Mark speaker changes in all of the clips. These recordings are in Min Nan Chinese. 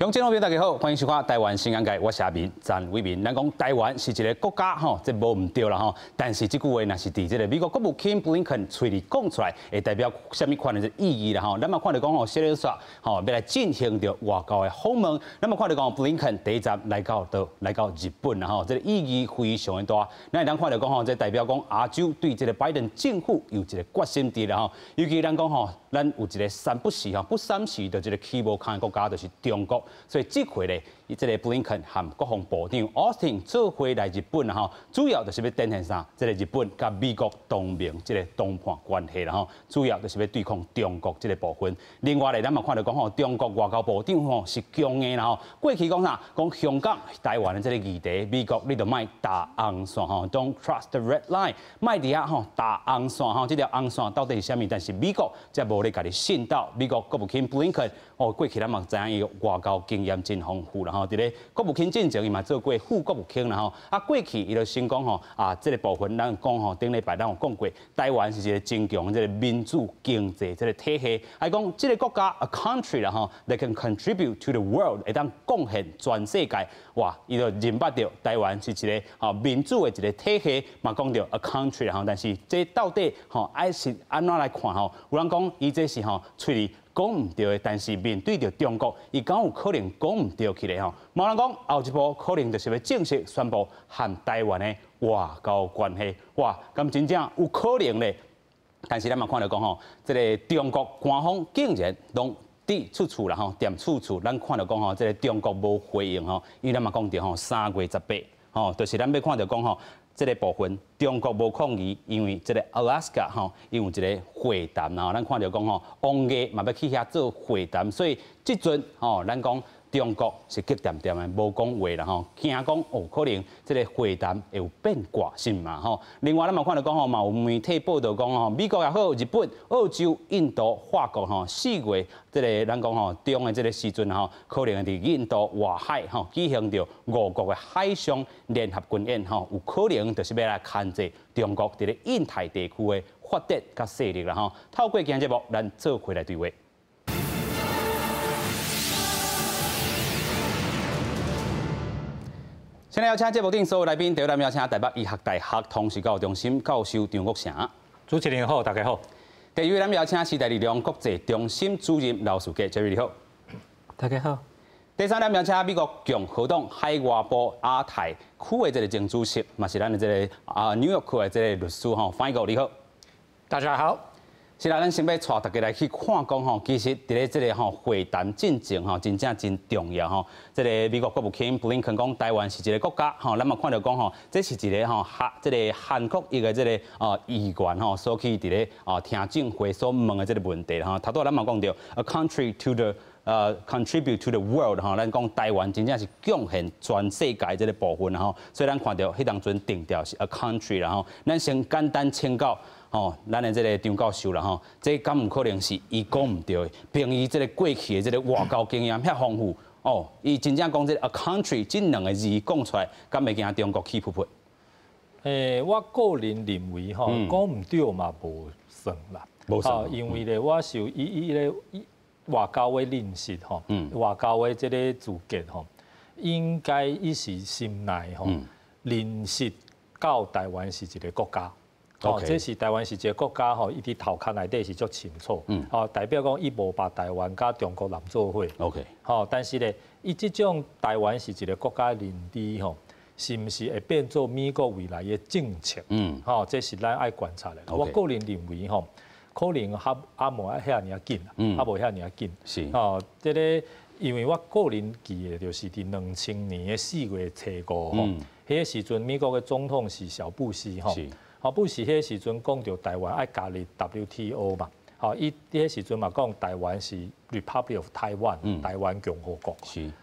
Speaker 1: 觀眾朋友大家好，歡迎收看《台灣新眼界》，我是阿明詹偉民。咱講台灣是一個國家吼，這無毋對啦吼。但是這句話若是佇這個美國國務卿布林肯喙裡講出來，會代表啥物款的意義啦吼？咱嘛看著講吼，小咧說吼，欲來進行著外交的訪問。咱嘛看著講布林肯第一站來到日本啦吼，這個意義非常的大。咱會當看著講吼，這代表講亞洲對這個拜登政府有一個決心佇啦吼。尤其咱講吼，咱有一個三不時吼，不三時就這個起無仝的國家就是中國。所以這回咧，伊這個布林肯和國防部長奧斯汀做伙來日本啦吼，主要就是欲展現啥？這個日本佮美國同盟這個談判關係啦吼，主要就是欲對抗中國這個部分。另外咧，咱嘛看著講吼，中國外交部長吼是強硬啦吼，過去講啥？講香港、台灣的這個議題，美國你著莫踏紅線吼，Don't cross the red line，莫佇遐吼踏紅線吼，這條紅線到底是啥物？但是美國才無咧共你信道。美國國務卿布林肯哦，過去咱嘛知影伊外交經驗真豐富啦吼，佇咧國務卿進前伊嘛做過副國務卿啦吼。啊，過去伊就先講吼啊，這個部分咱講吼，頂禮拜咱有講過，台灣是一個真強這個民主經濟這個體系，還講這個國家 a country 啦吼，that can contribute to the world，會當貢獻全世界。哇，伊就認捌著台灣是一個吼民主的一個體系，嘛講著 a country 啦吼，但是這到底吼愛是按怎來看吼？有人講伊這是吼喙裡講毋對的，但是面對著中國，伊敢有可能講毋對去咧吼？嘛有人講後一步可能就是欲正式宣布和台灣的外交關係，哇，敢真正有可能咧？但是咱嘛看著講吼，這個中國官方竟然攏佇處處啦吼，踮處處，咱看著講吼，這個中國無回應吼，因為咱嘛講著吼，3月18，吼，就是咱欲看著講吼。這個部分中國無抗議，因為這個 Alaska 吼，伊有一個會談，然後咱看著講吼，王毅嘛欲去遐做會談，所以這陣吼，咱講中國是極恬恬的，無講話啦吼，驚講哦，可能這個會談會有變卦，是毋嘛吼？另外，咱嘛看著講吼，嘛有媒體報道講吼，美國也好，日本、澳洲、印度、法國吼，4月這個咱講吼中的這個時陣吼，可能佇印度外海吼舉行著五國的海上聯合軍演吼，有可能就是欲來牽制中國佇咧印太地區的發展佮勢力啦吼。透過今日節目，咱做伙來對話。先來邀請節目頂所有來賓，第一位邀請台北醫學大學通識教育中心教授張國成。
Speaker 2: 主持人好，大家好。
Speaker 1: 第二位咱邀請時代力量國際中心主任劉士傑，這位你好。
Speaker 3: 大家好。
Speaker 1: 第三，咱邀請美國共和黨海外部亞太區的這個前主席，嘛是咱的這個啊紐約區的這個律師吼，范國你好。
Speaker 4: 大家好。
Speaker 1: 是啦，咱先欲帶大家來去看講吼，其實佇咧這個吼會談進前吼，真正真重要吼。這個美國國務卿布林肯講，台灣是一個國家吼，咱嘛看著講吼，這是一個吼韓這個韓國裔的這個哦議員吼，所去佇咧哦聽證會所問的這個問題吼。頭拄咱嘛講著，a country to the contribute to the world 吼，咱講台灣真正是貢獻全世界這個部分吼，所以咱看著彼當陣定調是 a country 啦吼。咱先簡單請教。吼，咱的這個張教授啦吼，這敢有可能是伊講毋對的？憑伊這個過去的這個外交經驗遐豐富，哦，伊真正講這個 a country 這兩個字講出來，敢會驚中國氣噗噗？
Speaker 4: 我個人認為吼，講毋對嘛無算啦，
Speaker 1: 無算，
Speaker 4: 因為咧，我受伊咧外交的認識吼，外交的這個資格吼，應該伊是心內吼認識到台灣是一個國家。哦，這是台灣是一個國家吼，伊佇頭殼內底是足清楚。哦，代表講伊無把台灣佮中國攬做伙。 吼，但是咧，伊這種台灣是一個國家認知吼，是毋是會變做美國未來的政策？吼，這是咱愛觀察的。我個人認為吼，可能較猶無遐爾仔緊，猶無遐爾仔緊。吼，這個因為我個人記得就是佇2000年的4月初5吼，彼個時陣美國的總統是小布希吼。吼，布希彼個時陣講著台灣愛加入 WTO 嘛，吼，伊彼個時陣嘛講台灣是 Republic of Taiwan，台灣共和國。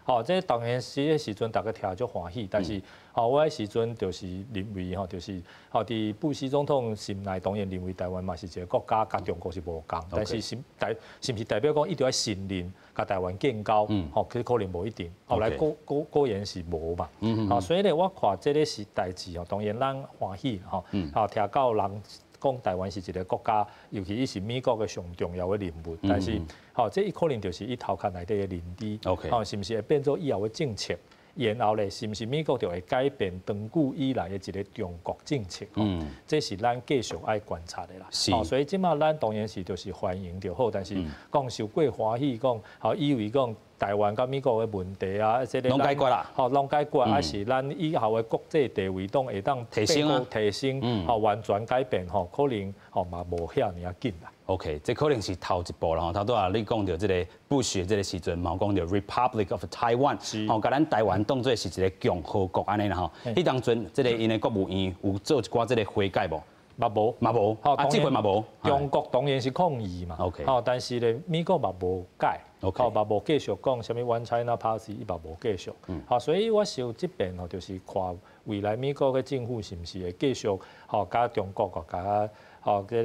Speaker 4: 吼，這當然是彼個時陣大家聽足歡喜，但是吼，我彼時陣就是認為吼，就是吼，佇布希總統心內當然認為台灣嘛是一個國家，佮中國是無仝，但是是代是毋是代表講伊著愛承認佮台灣建交？吼，其實可能無一定。後來果然是無嘛。吼，所以咧，我看這个是代誌吼，當然咱歡喜吼，吼，聽到人講台灣是一個國家，尤其伊是美國的上重要的人物，但是吼，這伊可能就是伊頭殼內底的認知，吼，是毋是會變做以後的政策？然後咧，是毋是美國就會改變長久以來的一個中國政策？嗯，這是咱繼續愛觀察的啦。所以這馬咱當然是就是歡迎就好，但是講傷過歡喜，講吼以為講台灣佮美國的問題啊，這個
Speaker 1: 攏解決啦，
Speaker 4: 吼攏解決，還是咱以後的國際地位攏會當
Speaker 1: 提升啊，
Speaker 4: 提升，吼完全改變，吼可能吼嘛無遐爾仔緊啦。
Speaker 1: OK，這可能是頭一步啦吼。頭拄仔你講著這個布什這個時陣，嘛講著 Republic of Taiwan，吼，共咱台灣當做是一個共和國按呢啦吼。彼當陣這個𪜶的國務院有做一寡這個回解無？
Speaker 4: 嘛無，
Speaker 1: 嘛無，啊，這回嘛無。
Speaker 4: 中國當然是抗議嘛。 吼，但是咧，美國嘛無改，吼嘛無繼續講啥物 One China Policy，伊嘛無繼續。吼，所以我想這邊吼就是看未來美國的政府是毋是會繼續吼佮中國國家吼這個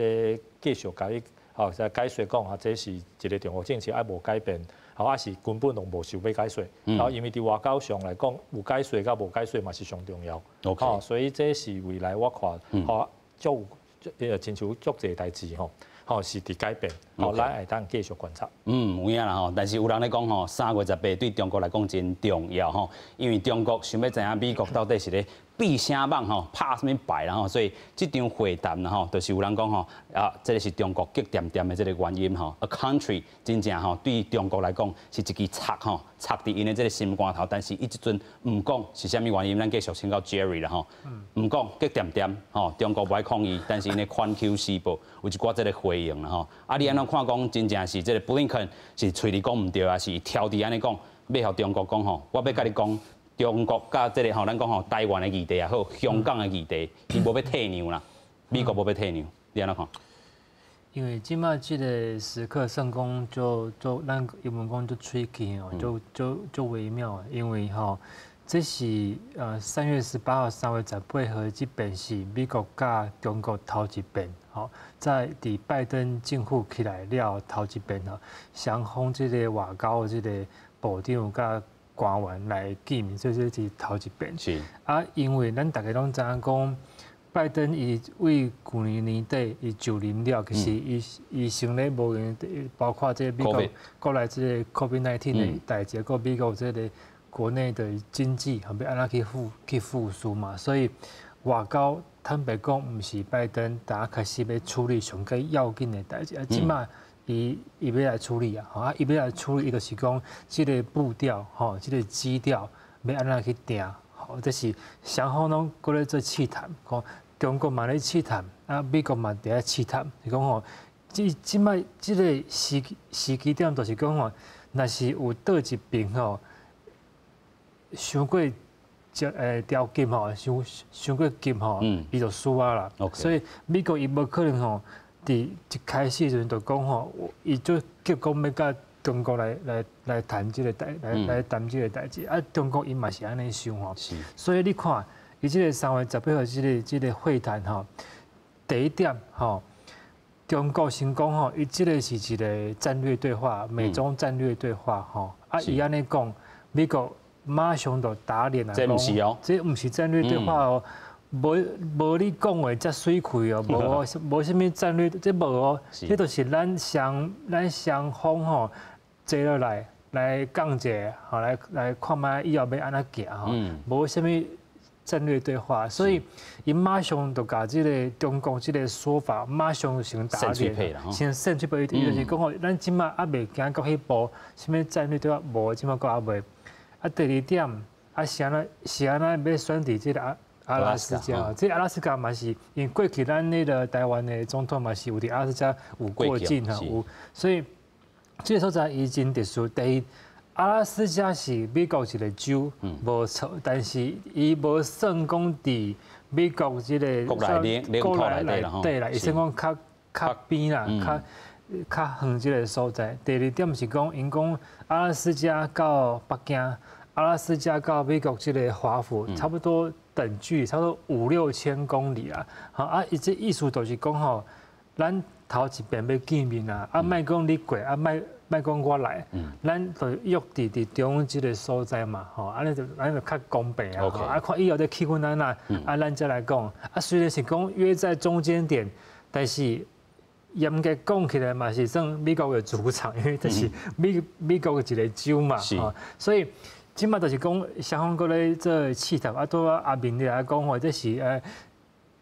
Speaker 4: 繼續共伊吼在解說講啊，這是一個中國政策愛無改變，吼還是根本攏無想欲解說。吼，因為佇外交上來講，有解說佮無解說嘛是上重要。 所以這是未來我看吼足親像足濟代誌吼，吼是佇改變，吼咱會當繼續觀察。
Speaker 1: 嗯，有影啦吼，但是有人咧講吼，3月18對中國來講真重要吼，因為中國想欲知影美國到底是咧避啥網吼，拍啥物牌啦吼，所以這場會談啦吼，就是有人講吼，啊，這個是中國激恬恬的這個原因吼，A country 真正吼對中國來講是一支插吼，插佇𪜶的這個心肝頭，但是伊這陣毋講是啥物原因，咱繼續請教 Jerry 啦吼，毋講激恬恬吼，中國無愛抗議，但是𪜶的環球時報有一寡這個回應啦吼，啊，你按怎看講真正是這個布林肯是喙裡講毋對，還是挑佇按呢講，欲予中國講吼，我欲共你講。中國佮這個吼，咱講吼，台灣的議題也好，香港的議題，伊無欲退讓啦，美國無欲退讓，你按怎看？
Speaker 3: 因為這馬這個時刻算講就就咱英文講足 tricky 哦，就就就微妙，因為吼，這是3月18號、3月18號這遍是美國佮中國頭一遍，吼，在佇拜登政府起來了頭一遍吼，雙方這個外交這個部長佮官員來見面，這這是頭一遍。啊，因為咱大家攏知影講，拜登伊為舊年年底伊就任了，其實伊伊先咧無閒，包括這個美國國內這個 COVID-19 的代誌，閣美國這個國內的經濟，欲按怎去復蘇嘛，所以外交坦白講，毋是拜登剛開始欲處理上較要緊的代誌，啊，這馬。伊伊欲來處理啊，吼啊！伊欲來處理，伊就是講這個步調，吼，這個基調欲按怎去定，吼，這是雙方攏閣咧做試探，講中國嘛咧試探，啊，美國嘛佇遐試探，是講吼，這這擺這個時機點就是講吼，若是有佗一邊吼，傷過著急吼，傷過急吼，伊就輸啊啦。所以美國伊無可能吼，佇一開始時陣就講吼，伊就急講欲佮中國來談這個代，來談這個代誌。啊，中國伊嘛是按呢想吼。所以你看，伊這個3月18號這個會談吼，第一點吼，中國先講吼，伊這個是一個戰略對話，美中戰略對話吼。啊，伊按呢講，美國馬上就打臉啊！
Speaker 1: 這毋是哦，
Speaker 3: 這毋是戰略對話哦。無無你講話遮媠氣哦，無無啥物戰略，這無哦，這就是咱雙方吼坐落來來講者，吼來來看覓以後欲按怎行吼，無啥物戰略對話，所以伊馬上就共這個中國這個說法馬上先打臉，先扇喙皮，伊就是講吼，咱這馬猶未行到彼步，啥物戰略對話無，這馬閣猶未。啊，第二點，啊是按怎是按怎欲選佇這個阿拉斯加，這阿拉斯加嘛是，因為過去咱那個台灣的總統嘛是有佇阿拉斯加有過境哈，有，所以這個所在伊真特殊。第一，阿拉斯加是美國一個州，無錯，但是伊無算講佇美國這個
Speaker 1: 國內國內內
Speaker 3: 底啦，伊算講較較邊啦，較較遠這個所在。第二點是講，𪜶講阿拉斯加到北京，阿拉斯加到美國這個華府，差不多等距差不多五六千公里啊，好啊，伊這意思就是講吼，咱頭一遍欲見面啊，啊，莫講你過，啊，莫莫講我來，咱就約佇中間這個所在嘛，吼，按呢就按呢就較公平啊，啊，看以後的氣氛按怎，啊，咱再來講，啊，雖然是講約在中間點，但是嚴格講起來嘛是算美國的主場，因為這是美國的一個州嘛，吼，所以這馬就是講雙方閣咧做試探，啊，拄仔阿明你來講吼，這是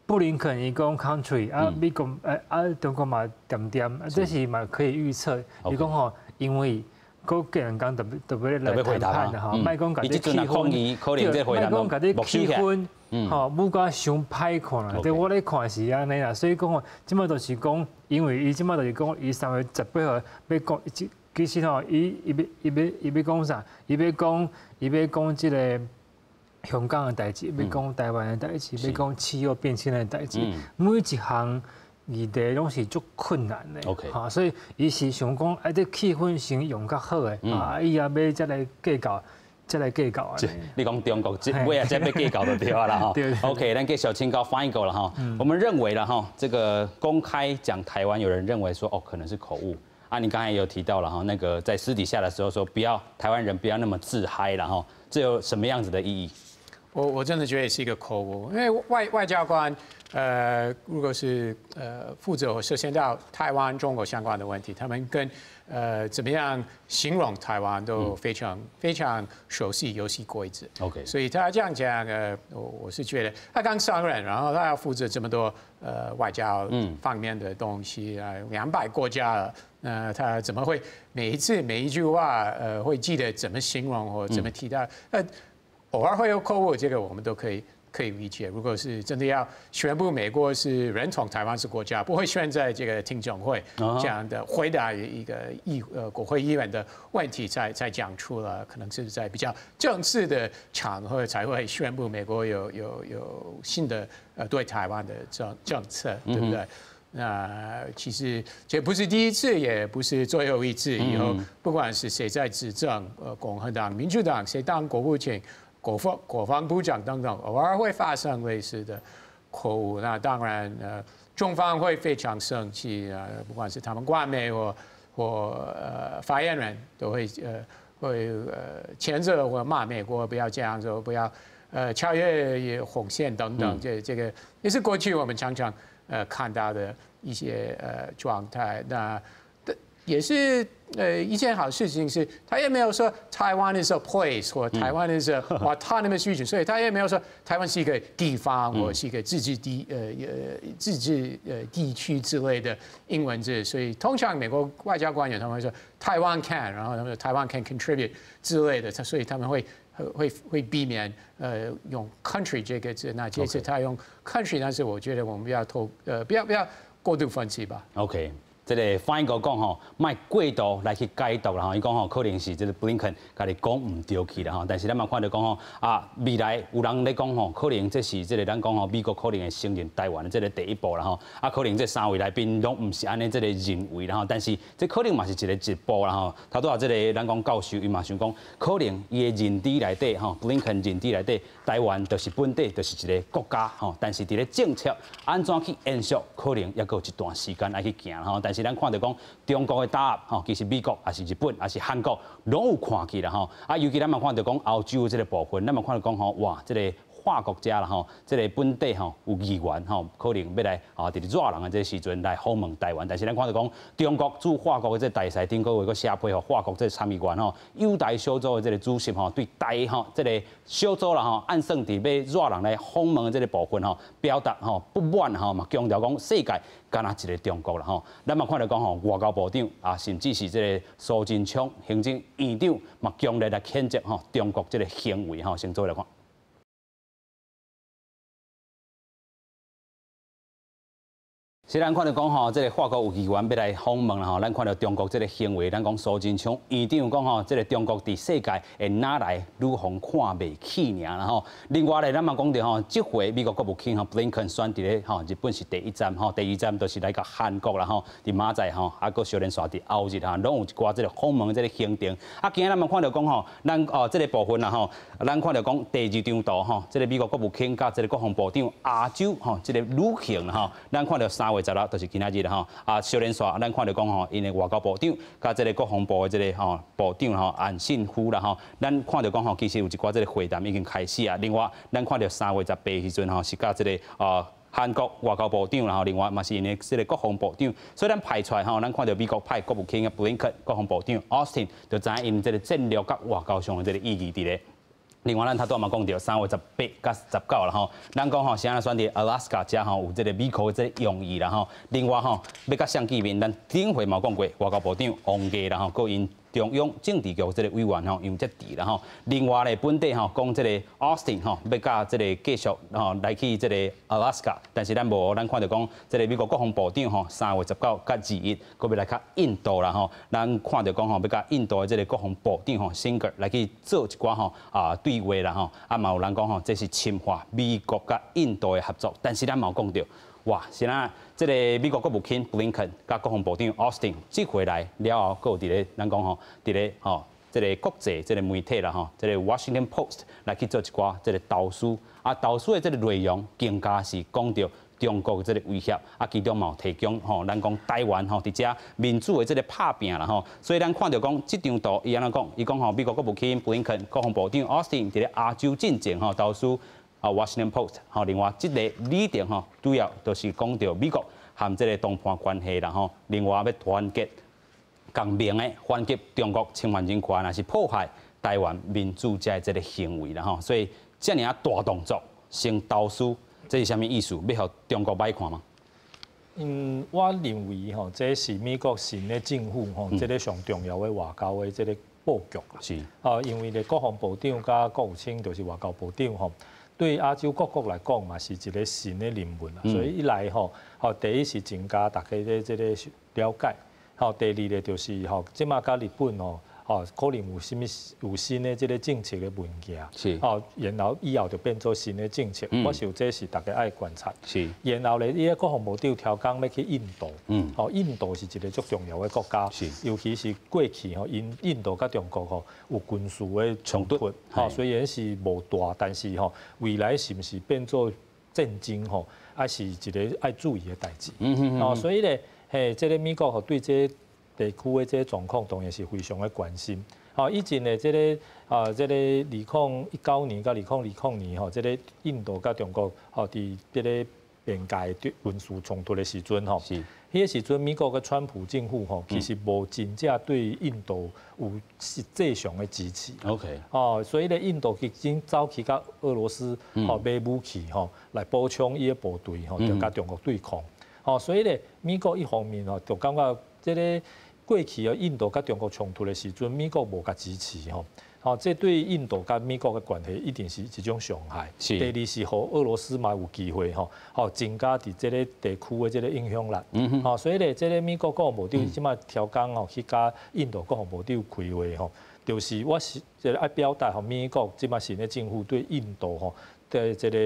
Speaker 3: 布林肯伊講 country，啊，美國啊中國嘛恬恬，啊，這是嘛可以預測，伊講吼，因為閣過兩工特別特別來談判啦，吼，莫講共你氣氛，對，莫講共你氣氛，吼，舞甲傷歹看啦。對，我咧看是按呢啦，所以講吼，這馬就是講，因為伊這馬就是講，伊3月18號欲講，其實吼，伊欲講啥？伊欲講這个香港的代誌，欲講台灣的代誌，欲講氣候變遷的代誌，每一項議題攏是足困難的，哈，所以伊是想講，愛這氣氛先用較好的，啊，伊也欲才來計較，才來計較啊。
Speaker 1: 你講中國這尾仔才欲計較就對啦吼。OK，咱繼續請教翻譯過啦吼。我們認為啦哈，這個公開講台灣，有人認為說哦，可能是口誤。啊，你剛才也有提到了哈，那個在私底下的時候說，不要台灣人不要那麼自嗨了哈，這有什麼樣子的意義？
Speaker 5: 我真的覺得是一個口誤，因為外交官，如果是負責或涉嫌到台灣、中國相關的問題，他們跟怎麼樣形容台灣都非常非常熟悉遊戲規則。 所以他這樣講，我是覺得他剛上任，然後他要負責這麼多外交方面的東西啊，200國家了，那他怎麼會每一次每一句話會記得怎麼形容或怎麼提到？偶爾會有口誤，這個我們都可以理解。如果是真的要宣布美國是認同台灣是國家，不會選在這個聽證會這樣的回答一個國會議員的問題才講出了，可能是在比較正式的場合才會宣布美國有新的對台灣的政策，對不對？那其實這不是第一次，也不是最後一次。以後不管是誰在執政，共和黨、民主黨，誰當國務卿、國防部長等等，偶爾會發生類似的口誤。那當然，中方會非常生氣啊，不管是他們官媒或發言人都會譴責或罵美國不要這樣做，不要超越紅線等等。這個也是過去我們常常看到的一些狀態。那也是一件好事情是，他也沒有說 Taiwan is a place 或 Taiwan is a autonomous region，所以他也沒有說台灣是一個地方或是一個自治地區之類的英文字。所以通常美國外交官員他們會說 Taiwan can，然後他們說 Taiwan can contribute 之類的，所以他們會避免用 country 這個字。那這次他用 country，但是我覺得我們不要過度分析吧。
Speaker 1: OK。這个翻譯哥講吼，莫過度來去解讀啦吼。伊講吼，可能是這个布林肯家己講毋對去啦吼。但是咱嘛看著講吼，啊，未來有人咧講吼，可能這是這个咱講吼，美國可能會承認台灣的這个第一步啦吼。啊，可能這三位來賓攏毋是按呢這个認為啦吼。但是這可能嘛是一個一步啦吼。頭拄仔這个咱講教授伊嘛想講，可能伊的認知內底吼，布林肯認知內底，台灣就是本底就是一個國家吼。但是佇咧政策按怎去延續，可能猶閣有一段時間愛去行吼。但是咱看著講中國的打壓吼，其實美國抑是日本抑是韓國攏有看去啦吼。啊，尤其咱嘛看著講歐洲這个部分，咱嘛看著講吼，哇，這个法國遮啦吼，這个本地吼有議員吼，可能欲來啊，佇熱人的這个時陣來訪問台灣。但是咱看著講中國駐法國的這个大使頂個月閣寫批予法國這个參議員吼，友台小組的這个主席吼，對台吼這个小組啦吼，按算佇欲熱人來訪問的這个部分吼，表達吼不滿吼，嘛強調講世界干焦一个中國啦吼。咱嘛看著講吼，外交部長啊，甚至是這个蘇貞昌行政院長嘛，強烈來譴責吼中國這个行為吼，先做來看。是咱看著講吼，這个法國有議員欲來訪問啦吼，咱看著中國這个行為，咱講蘇貞昌院長講吼，這个中國佇世界會哪來愈予看袂起爾啦吼。另外咧，咱嘛講著吼，這回美國國務卿吼布林肯選佇咧吼日本是第一站吼，第二站就是來到韓國啦吼，佇明仔載吼，啊閣相連紲佇後日哈，攏有一寡這个訪問的這个行程。啊，今仔咱嘛看著講吼，咱哦這个部分啦吼，咱看著講第二張圖吼，這个美國國務卿佮這个國防部長亞洲吼這个旅行吼，咱看著3月16就是今仔日吼，啊，相連紲，咱看著講吼，𪜶的外交部長佮這个國防部的這个吼部長吼岸信夫啦吼，咱看著講吼，其實有一寡這个會談已經開始啊。另外，咱看著3月18時陣吼，是佮這个啊。韓國外交部長，然後另外嘛是𪜶的這个國防部長，所以咱排出來吼，咱看著美國派國務卿的布林肯、國防部長奧斯汀，就知影𪜶這个戰略佮外交上的這个意義佇咧。另外，咱頭拄嘛講著3月18佮19啦吼，咱講吼是按怎選佇 Alaska 遮吼有這个美國的這个用意啦吼。另外吼，欲佮誰見面，咱頂回嘛講過，外交部長王毅啦吼，佮𪜶中央政治局這个委員吼楊潔篪啦吼。另外咧，本底吼講這个 Austin 吼欲佮這个繼續吼來去這个 Alaska，但是咱無，咱看著講這个美國國防部長吼3月19佮21，閣欲來較印度啦吼。咱看著講吼欲佮印度的這个國防部長吼辛格來去做一寡吼啊對話啦吼。啊嘛有人講吼，這是深化美國佮印度的合作，但是咱嘛有講著。哇，是啦，這个美國國務卿布林肯佮國防部長奧斯汀這回來了後，閣有佇咧咱講吼，佇咧吼，這个國際這个媒體啦吼，這个 Washington Post 來去做一寡這个投書，啊，投書的這个內容更加是講著中國的這个威脅，啊，其中嘛有提供吼，咱講台灣吼佇遮民主的這个拍拚啦吼，所以咱看著講這張圖，伊按怎講？伊講吼，美國國務卿布林肯、國防部長奧斯汀佇咧亞洲進前吼投書。啊，Washington Post 吼，另外這个議程吼，主要就是講著美國和這个談判關係啦吼，另外欲團結共鳴的反擊中國侵犯人權，抑是破壞台灣民主遮的這个行為啦吼，所以遮爾仔大動作先投書，這是啥物意思？欲予中國歹看嗎？
Speaker 4: 嗯，我認為吼，這是美國新的政府吼，這个上重要的外交的這个布局。哦，因為咧國防部長佮國務卿就是外交部長吼。對亞洲各國來講嘛，是一个新的人物啦，所以一來吼，吼第一是增加大家的這个了解，吼第二咧就是吼，這馬佮日本吼，吼可能有啥物有新的這个政策的文件，吼然後以後就變做新的政策，我想這是大家愛觀察。然後咧，伊个國防部長刁工欲去印度，吼印度是一个足重要的國家，尤其是過去吼，因印度佮中國吼有軍事的衝突，吼雖然是無大，但是吼未來是毋是變做戰爭吼，還是一个愛注意的代誌。哦，所以咧，嘿，這个美國吼對這个地區的這个狀況當然是非常的關心。吼，以前的這个啊，這个2019年佮2020年吼，這个印度佮中國吼佇這个邊界軍事衝突的時陣吼，彼个時陣美國的川普政府吼，其實無真正對印度有實際上的支持。 哦，所以咧，印度已經走去佮俄羅斯吼買武器吼，來補充伊的部隊吼，就佮中國對抗。吼，所以咧，美國一方面吼，就感覺這个過去啊，印度佮中國衝突的時陣，美國無共支持吼，吼，這對印度佮美國的關係一定是一種傷害。第二是予俄羅斯嘛有機會吼，吼增加佇這个地區的這个影響力。吼，所以咧，這个美國國防部長這馬刁工吼去佮印度國防部長開會吼，就是我是這个愛表達予美國這馬新的政府對印度吼的這个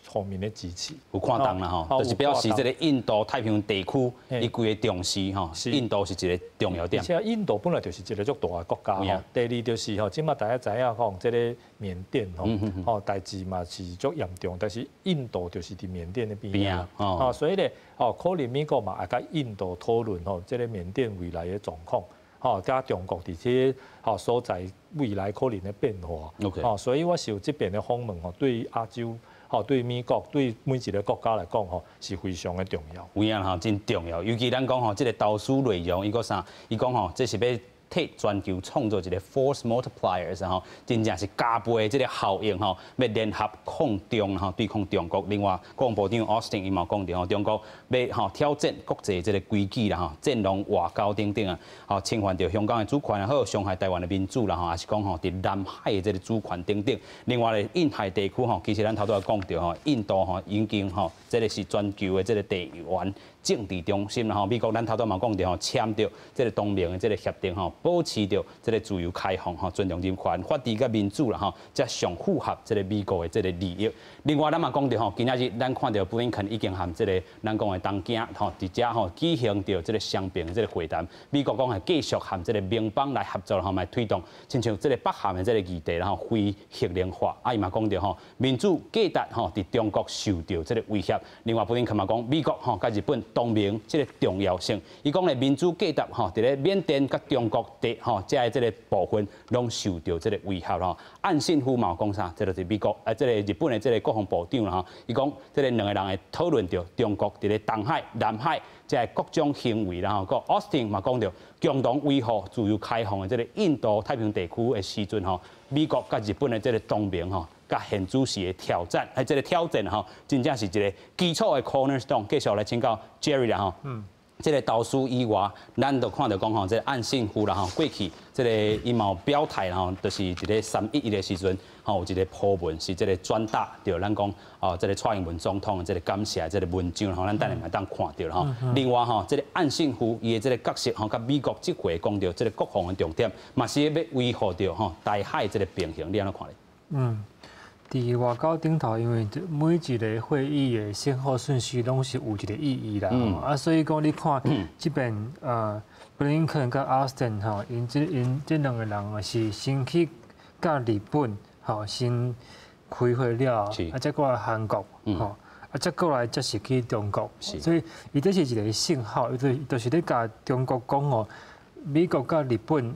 Speaker 4: 方面的支持。
Speaker 1: 有看重啦吼，就是表示這个印度太平洋地區伊規个重視吼，印度是一个重要點。
Speaker 4: 而且印度本來就是一个足大的國家吼。第二就是吼，這馬大家知影講，這个緬甸吼，吼代誌嘛是足嚴重，但是印度就是佇緬甸的邊仔，吼，所以咧，吼可能美國嘛會佮印度討論吼，這个緬甸未來的狀況。吼，佮中國佇這个吼所在未來可能的變化。 吼，所以我想這邊的訪問吼，對亞洲、吼對美國、對每一个國家來講吼，是非常的重要。
Speaker 1: 有影吼，真重要。尤其咱講吼，這个投書內容，伊閣啥？伊講吼，這是欲替全球創造一个 force multipliers 吼，真正是加倍的這个效應吼，欲聯合抗中吼，對抗中國。另外，國防部長奧斯汀伊嘛講著吼，中國欲吼挑戰國際這个規矩啦吼，戰狼外交等等啊，吼侵犯著香港的主權也好，傷害台灣的民主啦吼，抑是講吼佇南海的這个主權等等。另外咧，印太地區吼，其實咱頭拄仔講著吼，印度吼已經吼，這个是全球的這个地緣政治中心啦吼。美國咱頭拄仔嘛講著吼，簽著這个東盟的這个協定吼，保持著這个自由開放吼，尊重人權、法治佮民主啦吼，才上符合這个美國的這个利益。另外，咱嘛講著吼，今仔日咱看著布林肯已經和這个咱講的東京吼，佇遮吼舉行著這个雙邊的這个會談。美國講會繼續和這个盟邦來合作吼，來推動親像這个北韓的這个議題，然後非核能化。啊，伊嘛講著吼，民主價值吼佇中國受著這个威脅。另外，布林肯嘛講，美國吼佮日本同盟這个重要性。伊講咧民主價值吼，佇咧緬甸佮中國。地吼，遮的這个部分攏受著這个威脅吼。岸信夫嘛有講啥？這就是美國啊，這个日本的這个國防部長啦吼，伊講這个兩个人會討論著中國佇咧東海、南海遮的各種行為啦吼。閣奧斯汀嘛講著，共同維護自由開放的這个印度太平洋地區的時陣吼，美國佮日本的這个同盟吼，佮現主時的挑戰，啊，這个挑戰吼，真正是一个基礎的 cornerstone。繼續來請教 Jerry 啦吼。這个投資以外，咱就看著講吼，這个岸信夫啦吼，過去這个伊嘛有表態吼，就是佇咧3/11的時陣吼，有一個鋪文是這个轉達著咱講哦，這个蔡英文總統的這个感謝的這个文章吼，咱等下嘛當看著吼。另外吼，這个岸信夫伊的這个角色吼，佮美國這回講著這个國防的重點，嘛是欲維護著吼台海這个平衡，你按怎看咧？
Speaker 3: 佇外交頂頭，因為每一个會議的先後順序攏是有一个意義啦。啊，所以講你看這邊布林肯佮奧斯汀吼，𪜶這兩个人啊是先去佮日本吼先開會了，啊，才過來韓國吼，啊，才過來才是去中國。所以伊這是一个信號，伊就是咧共中國講哦，美國佮日本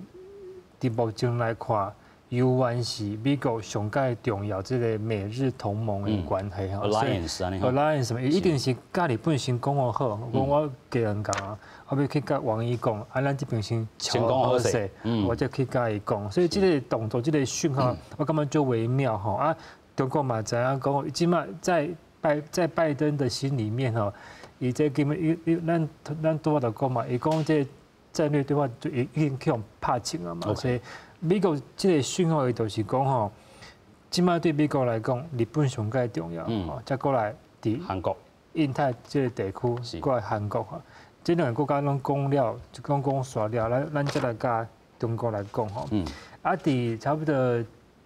Speaker 3: 佇目前來看，猶原是美國上蓋重要這个美日同盟的關係吼
Speaker 1: ，alliance
Speaker 3: ，alliance 伊一定是佮日本先講好，講我家人講啊，我欲去佮王毅講，啊，咱這邊先喬好勢，我才去佮伊講，所以這个動作、這个訊號，我感覺足微妙吼啊，中國嘛知影講，這馬在拜登的心裡面吼，伊這根本伊伊咱拄仔就講嘛，伊講這戰略對話就已經去予拍穿啊嘛，所以美國這个訊號，伊就是講吼，這馬對美國來講，日本上蓋重要，吼，才過來佇
Speaker 1: 韓國、
Speaker 3: 印太這个地區，過來韓國吼，這兩个國家攏講了，就講講煞了，咱才來佮中國來講吼。啊，佇差不多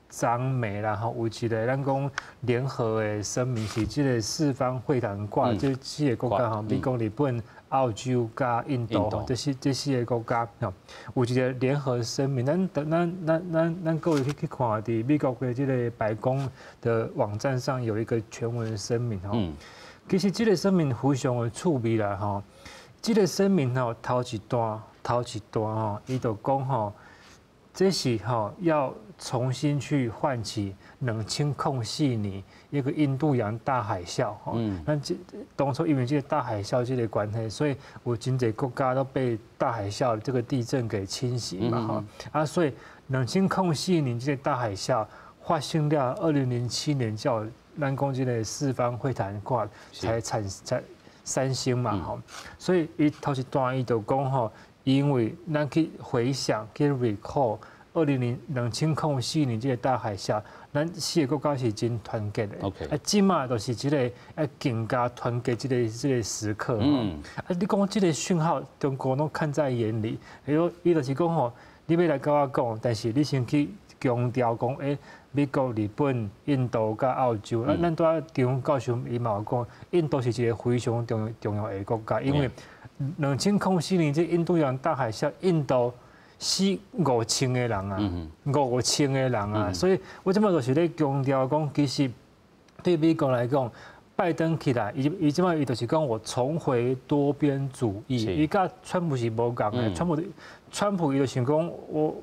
Speaker 3: 昨暝啦吼，有一个咱講聯合的聲明，是這个四方會談掛，這四个國家吼，美國、日本、澳洲佮印度，這四个國家吼，有一个聯合聲明。咱各位去看，佇美國的這个白宮的網站上有一個全文聲明吼。其實這个聲明非常的趣味啦吼。這个聲明吼，頭一段吼，伊就講吼，這是吼要重新去喚起2004年一個印度洋大海嘯吼。咱這當初因為這个大海嘯這个關係，所以有真濟國家都被大海嘯這個地震給侵襲嘛吼。啊，所以2004年這个大海嘯發生了，2007年叫咱講這个四方會談掛才產才三星嘛吼。所以伊頭一段伊就講吼，因為咱去回想去 recall，2004年這个大海嘯，咱四个國家是真團結的。啊，這馬就是這个愛更加團結這个時刻。啊，你講這个訊號，中國攏看在眼裡。伊就是講吼，你欲來佮我講，但是你先去強調講，美國、日本、印度佮澳洲。咱拄仔張教授伊嘛有講，印度是一个非常重要的國家，因為2004年這印度洋大海嘯，印度死5000個人啊，5000個人啊，所以我這馬就是咧強調講，其實對美國來講，拜登起來，伊這馬伊就是講我重回多邊主義，伊佮川普是無仝的，川普伊就想講我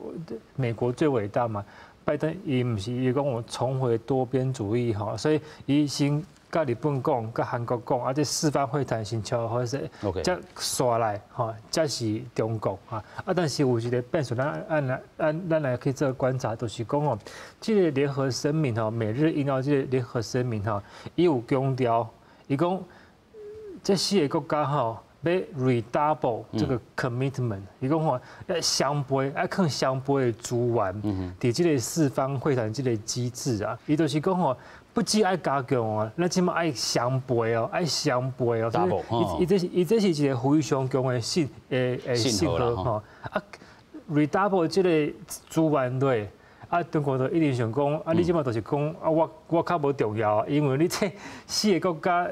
Speaker 3: 美國最偉大嘛，拜登伊毋是伊講我重回多邊主義吼，所以伊先佮日本講，佮韓國講，啊，這四方會談先敲好勢，才煞來吼，才是中國啊。啊，但是有一个變數，咱來去做觀察，就是講吼，這个聯合聲明吼，美日印澳這个聯合聲明吼，伊有強調，伊講這四个國家吼，欲 redouble 這个 commitment，伊講吼欲雙倍，愛囥雙倍的資源，佇這个四方會談這个機制啊，伊就是講吼，不只愛加強哦，咱這馬愛雙倍哦，愛雙倍哦。伊這是一个非常強的信號吼。啊，redouble 這个資源對，啊，中國就一定想講，啊，你這馬就是講，啊，我較無重要，因為你這四个國家，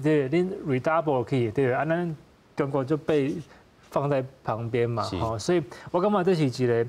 Speaker 3: 這恁 redouble 去，對，啊，咱中國就被放在旁邊嘛，吼，所以我感覺這是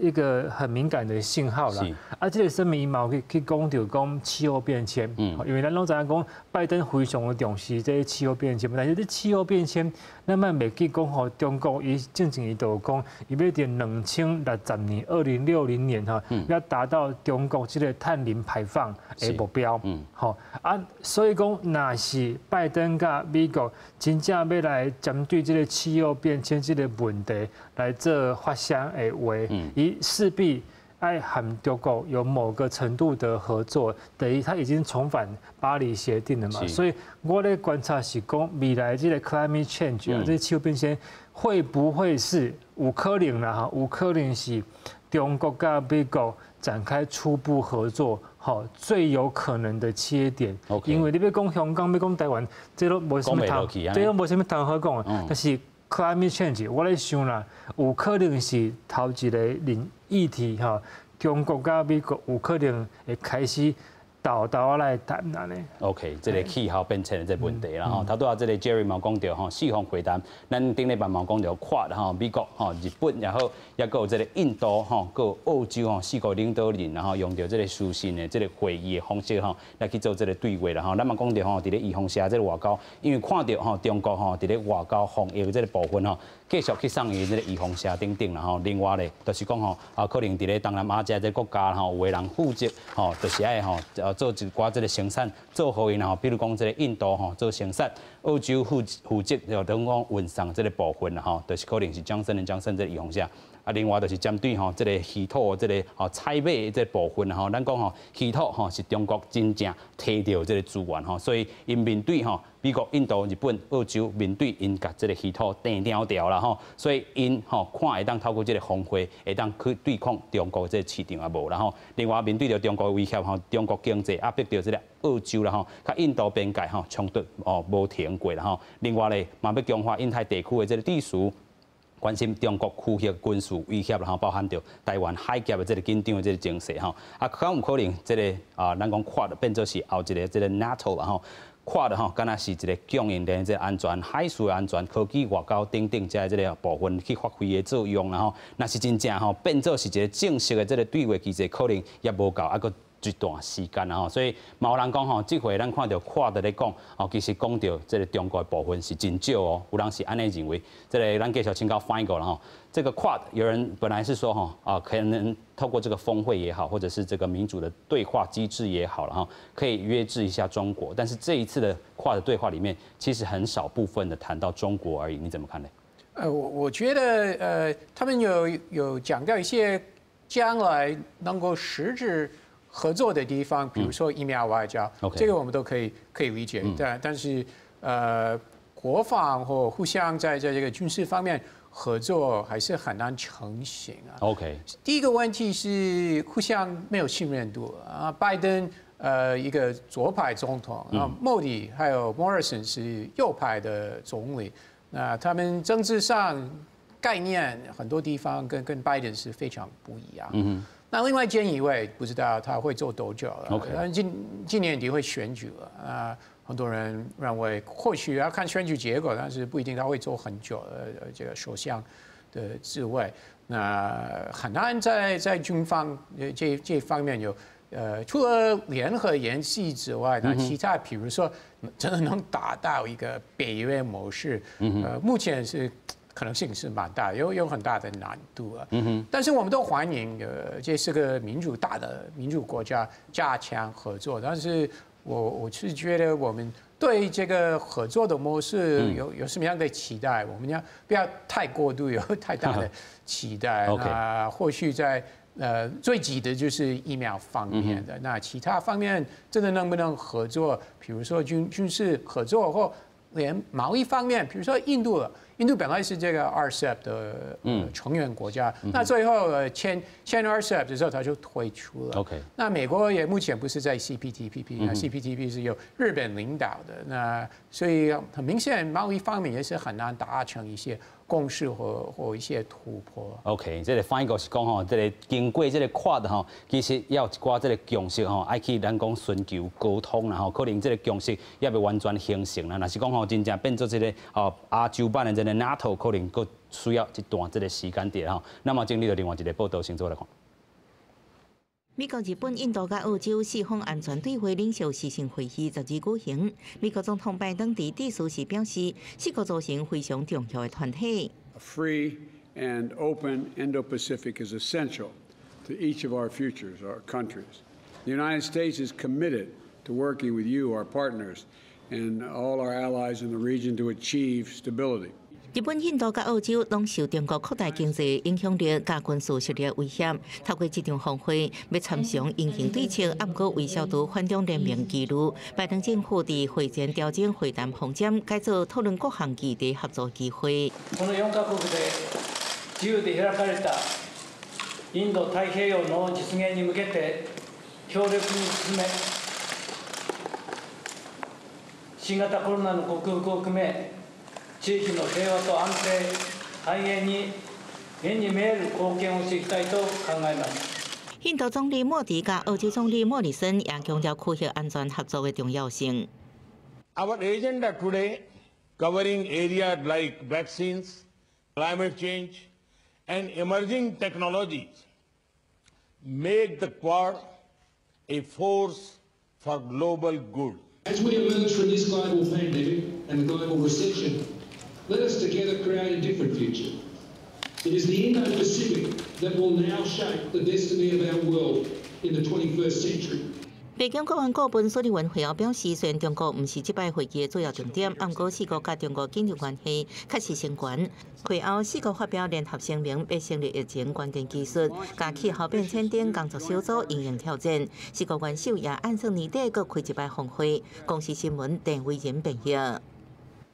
Speaker 3: 一個很敏感的信號啦。啊，這個聲明嘛有去講著講氣候變遷，因為咱攏知影講拜登非常的重視這個氣候變遷，但是這氣候變遷，咱莫袂記講吼，中國伊進前伊就有講，伊欲佇2060年，2060年吼，欲達到中國這個碳零排放的目標，吼啊，所以講，若是拜登佮美國真正欲來針對這個氣候變遷這個問題來做發聲的話，伊勢必愛和中國有某個程度的合作，等於他已經重返巴黎協定了嘛。所以我咧觀察是講，未來這個 climate change 啊，這個氣候變遷會不會是有可能啦？哈，有可能是中國佮美國展開初步合作，好，最有可能的切點。因為你欲講香港，欲講台灣，這攏無啥物通，這攏無啥物通好講。但是 climate change，我咧想啦，有可能是頭一個領議題吼，中國佮美國有可能會開始沓沓仔來談按呢。
Speaker 1: OK，這個氣候變遷的這個問題啦吼，頭拄仔這個 Jerry 嘛講著吼，四方會談，咱頂禮拜嘛講著 Quad 吼，美國吼、日本，然後抑閣有這個印度吼，閣有澳洲吼，四個領導人，然後用著這個視訊的這個會議的方式吼，來去做這個對話啦吼。咱嘛講著吼，佇咧預防射這個外交，因為看著吼中國吼佇咧外交防疫這個部分吼，繼續去送伊這個預防射等等啦吼。另外咧，就是講吼，啊可能佇咧東南亞這個國家吼，有的人負責吼，就是愛吼，做一寡這個生產做予𪜶吼，比如講這個印度吼做生產，澳洲負責就等於講運送這個部分啦吼，就是可能是 Johnson Johnson 這個預防射。啊，另外就是針對吼這個稀土這個吼採買這個部分吼，咱講吼稀土吼是中國真正提著這個資源吼，所以𪜶面對吼美國、印度、日本、澳洲面對𪜶共這個稀土訂牢牢啦吼，所以𪜶吼看會當透過這個峰會會當去對抗中國這個市場啊無啦吼。另外面對著中國的威脅吼，中國經濟壓迫著這個澳洲啦吼，佮印度邊界吼衝突哦無停過啦吼。另外咧嘛欲強化印太地區的這個秩序。關心中國區域軍事威脅，吼，包含著台灣海峽的這個緊張的這個情勢，吼，啊，敢有可能這個啊，咱講 Quad 變做是後一個這個 NATO 啦，吼，Quad 吼，敢若是一個供應鏈這個安全、海事安全、科技外交等等這這個部分去發揮的作用啦，吼，若是真正吼變做是一個正式的這個對話機制，可能也無夠啊閣一段時間啦吼，所以嘛有人講吼，這回咱看著 Quad 咧講，哦，其實講著這個中國的部分是真少哦，有人是按呢認為。這個咱繼續請教翻譯過啦吼。這個 Quad 有人本來是說吼啊，可能透過這個峰會也好，或者是這個民主的對話機制也好了哈，可以約制一下中國。但是這一次的 Quad 的對話裡面，其實很少部分的談到中國而已，你怎麼看呢？
Speaker 5: 我覺得他們有講到一些將來能夠實質合作的地方，比如說疫苗外交，這個我們都可以理解。但是國防或互相在這個軍事方面合作還是很難成型啊。 第一個問題是互相沒有信任度啊。拜登一個左派總統啊，莫迪還有莫里森是右派的總理，那他們政治上概念很多地方跟拜登是非常不一樣。那另外菅義偉不知道他會做多久了。 今年底會選舉了啊，很多人認為或許要看選舉結果，但是不一定他會做很久這個首相的職位。那很難在軍方這方面有除了聯合演習之外，那其他比如說真的能達到一個北約模式，目前是可能性是蠻大，有很大的難度啊。但是我們都歡迎，這是個民主大的民主國家加強合作。但是我是覺得我們對這個合作的模式有什麼樣的期待？我們要不要太過度有太大的期待？ 那或許在最急的就是疫苗方面的，那其他方面真的能不能合作？比如說軍事合作或連貿易方面，比如說印度，印度本來是這個 RCEP 的成員國家，那最後簽 RCEP 的時候，他就退出了。 那美國也目前不是在 CPTPP，那 CPTPP 是由日本領導的，那所以很明顯貿易方面也是很難達成一些共識或一些突破。
Speaker 1: OK，這個翻譯過是講吼，這個經過這個 Quad 吼，其實也有一寡這個共識吼，愛去咱講尋求溝通啦吼，可能這個共識猶未完全形成啦。若是講吼，真正變做這個哦亞洲版的這個 NATO，可能閣需要一段這個時間佇吼。那麼整理到另外一個報道，先做來看。
Speaker 6: 美國、日本、印度佮澳洲四方安全對話領袖視訊會議12舉行。美國總統拜登佇致辭時表示，四國組成非常重要的團體。
Speaker 7: A free and open Indo-Pacific is essential to each of our futures, our countries. The United States is committed to working with you, our partners, and all our allies in the region to achieve stability.
Speaker 6: 日本、印度佮澳洲攏受中國擴大經濟影響力佮軍事實力威脅，透過這場峰會，欲參詳因應對策，啊毋過為消除反中聯盟疑慮，拜登政府佇會前調整會談方針，改做討論各項議題合作機會。
Speaker 8: この4カ国で自由で開かれたインド太平洋の実現に向けて協力に進め、新型コロナの克服を含め、地域の平和と安定、繁栄に目に見える貢献をしていきたいと考えます。
Speaker 6: 印度總理莫迪佮澳洲總理莫里森也強調區域安全合作的重要性。
Speaker 9: Our agenda today, covering areas like vaccines, climate change, and emerging technologies, make the Quad a force for global good.
Speaker 10: As we emerge from this global pandemic and the global recession, let us together create a different future. It is the Indo-Pacific that will now shape the destiny of our world in the 21st century.
Speaker 6: 白宮國安顧問蘇利文會後表示，雖然中國毋是這擺會議的主要重點，毋過四國佮中國緊張關係確實升懸。會後四國發表聯合聲明，欲成立疫情關鍵技術、佮氣候變遷等工作小組因應挑戰。四國元首也按算年底閣開一擺峰會。公視新聞鄧偉仁編譯。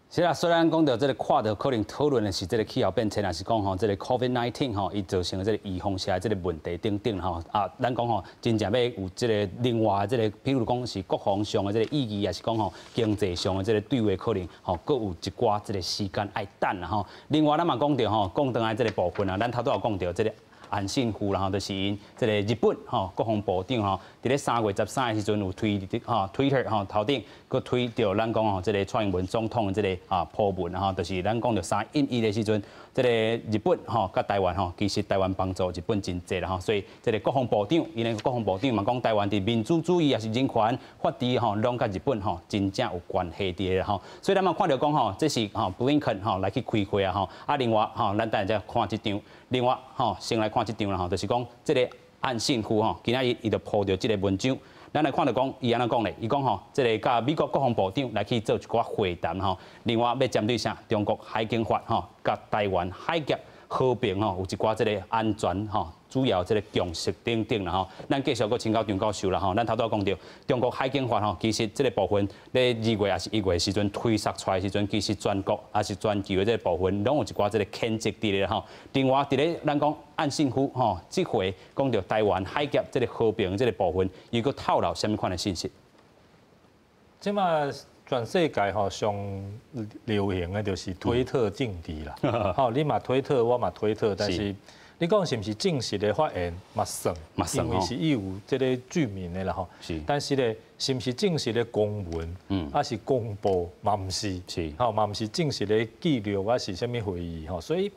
Speaker 1: 是啦，雖然講到這個 Quad 可能討論的是這個氣候變遷，還是講吼這個 COVID-19 吼，伊造成的這個預防下這個問題等等吼啊，咱講吼真正欲有這個另外這個，譬如講是國防上的這個意義，抑是講吼經濟上的這個對話，可能吼閣有一寡這個時間愛等啦吼。另外，咱嘛講著吼，講轉來這個部分啊，咱頭拄有講著這個岸信夫啦吼，就是𪜶這個日本吼國防部長吼，佇咧3月13的時陣有推吼 Twitter 吼頭頂，閣推著咱講吼這個蔡英文總統的這個啊鋪文吼，就是咱講著3.11的時陣，這個日本吼佮台灣吼，其實台灣幫助日本真濟啦吼，所以這個國防部長，𪜶的國防部長嘛講台灣佇民主主義抑是人權法治吼，攏佮日本吼真正有關係佇咧吼，所以咱嘛看著講吼，這是吼布林肯吼來去開會啊吼，啊另外吼，咱等下再看這張，另外吼先來看這張啦吼，就是講這個岸信夫吼，今仔日伊就鋪著這個文章。咱來看著講，伊按怎講咧？伊講吼，這個佮美國國防部長來去做一寡會談吼。另外，欲針對啥？中國海警法吼，佮台灣海峽和平吼，有一寡這個安全吼，主要這個共識等等啦吼。咱繼續閣請教張教授啦吼。咱頭拄仔講著中國海警法吼，其實這個部分咧2月抑是1月的時陣推釋出來的時陣，其實全國抑是全球的這個部分，攏有一寡這個譴責佇咧吼。另外，佇咧咱講岸信夫吼，這回講著台灣海峽這個和平這個部分，伊閣透露啥物款的信息？
Speaker 4: 這馬全世界吼上流行的就是推特政治啦。吼，你嘛推特，我嘛推特，但是你講是毋是正式的發言嘛算，因為是伊有這個具名的啦吼。但是咧，是毋是正式的公文，抑是公布嘛毋是，吼嘛毋是正式的記錄，抑是啥物會議吼。所以，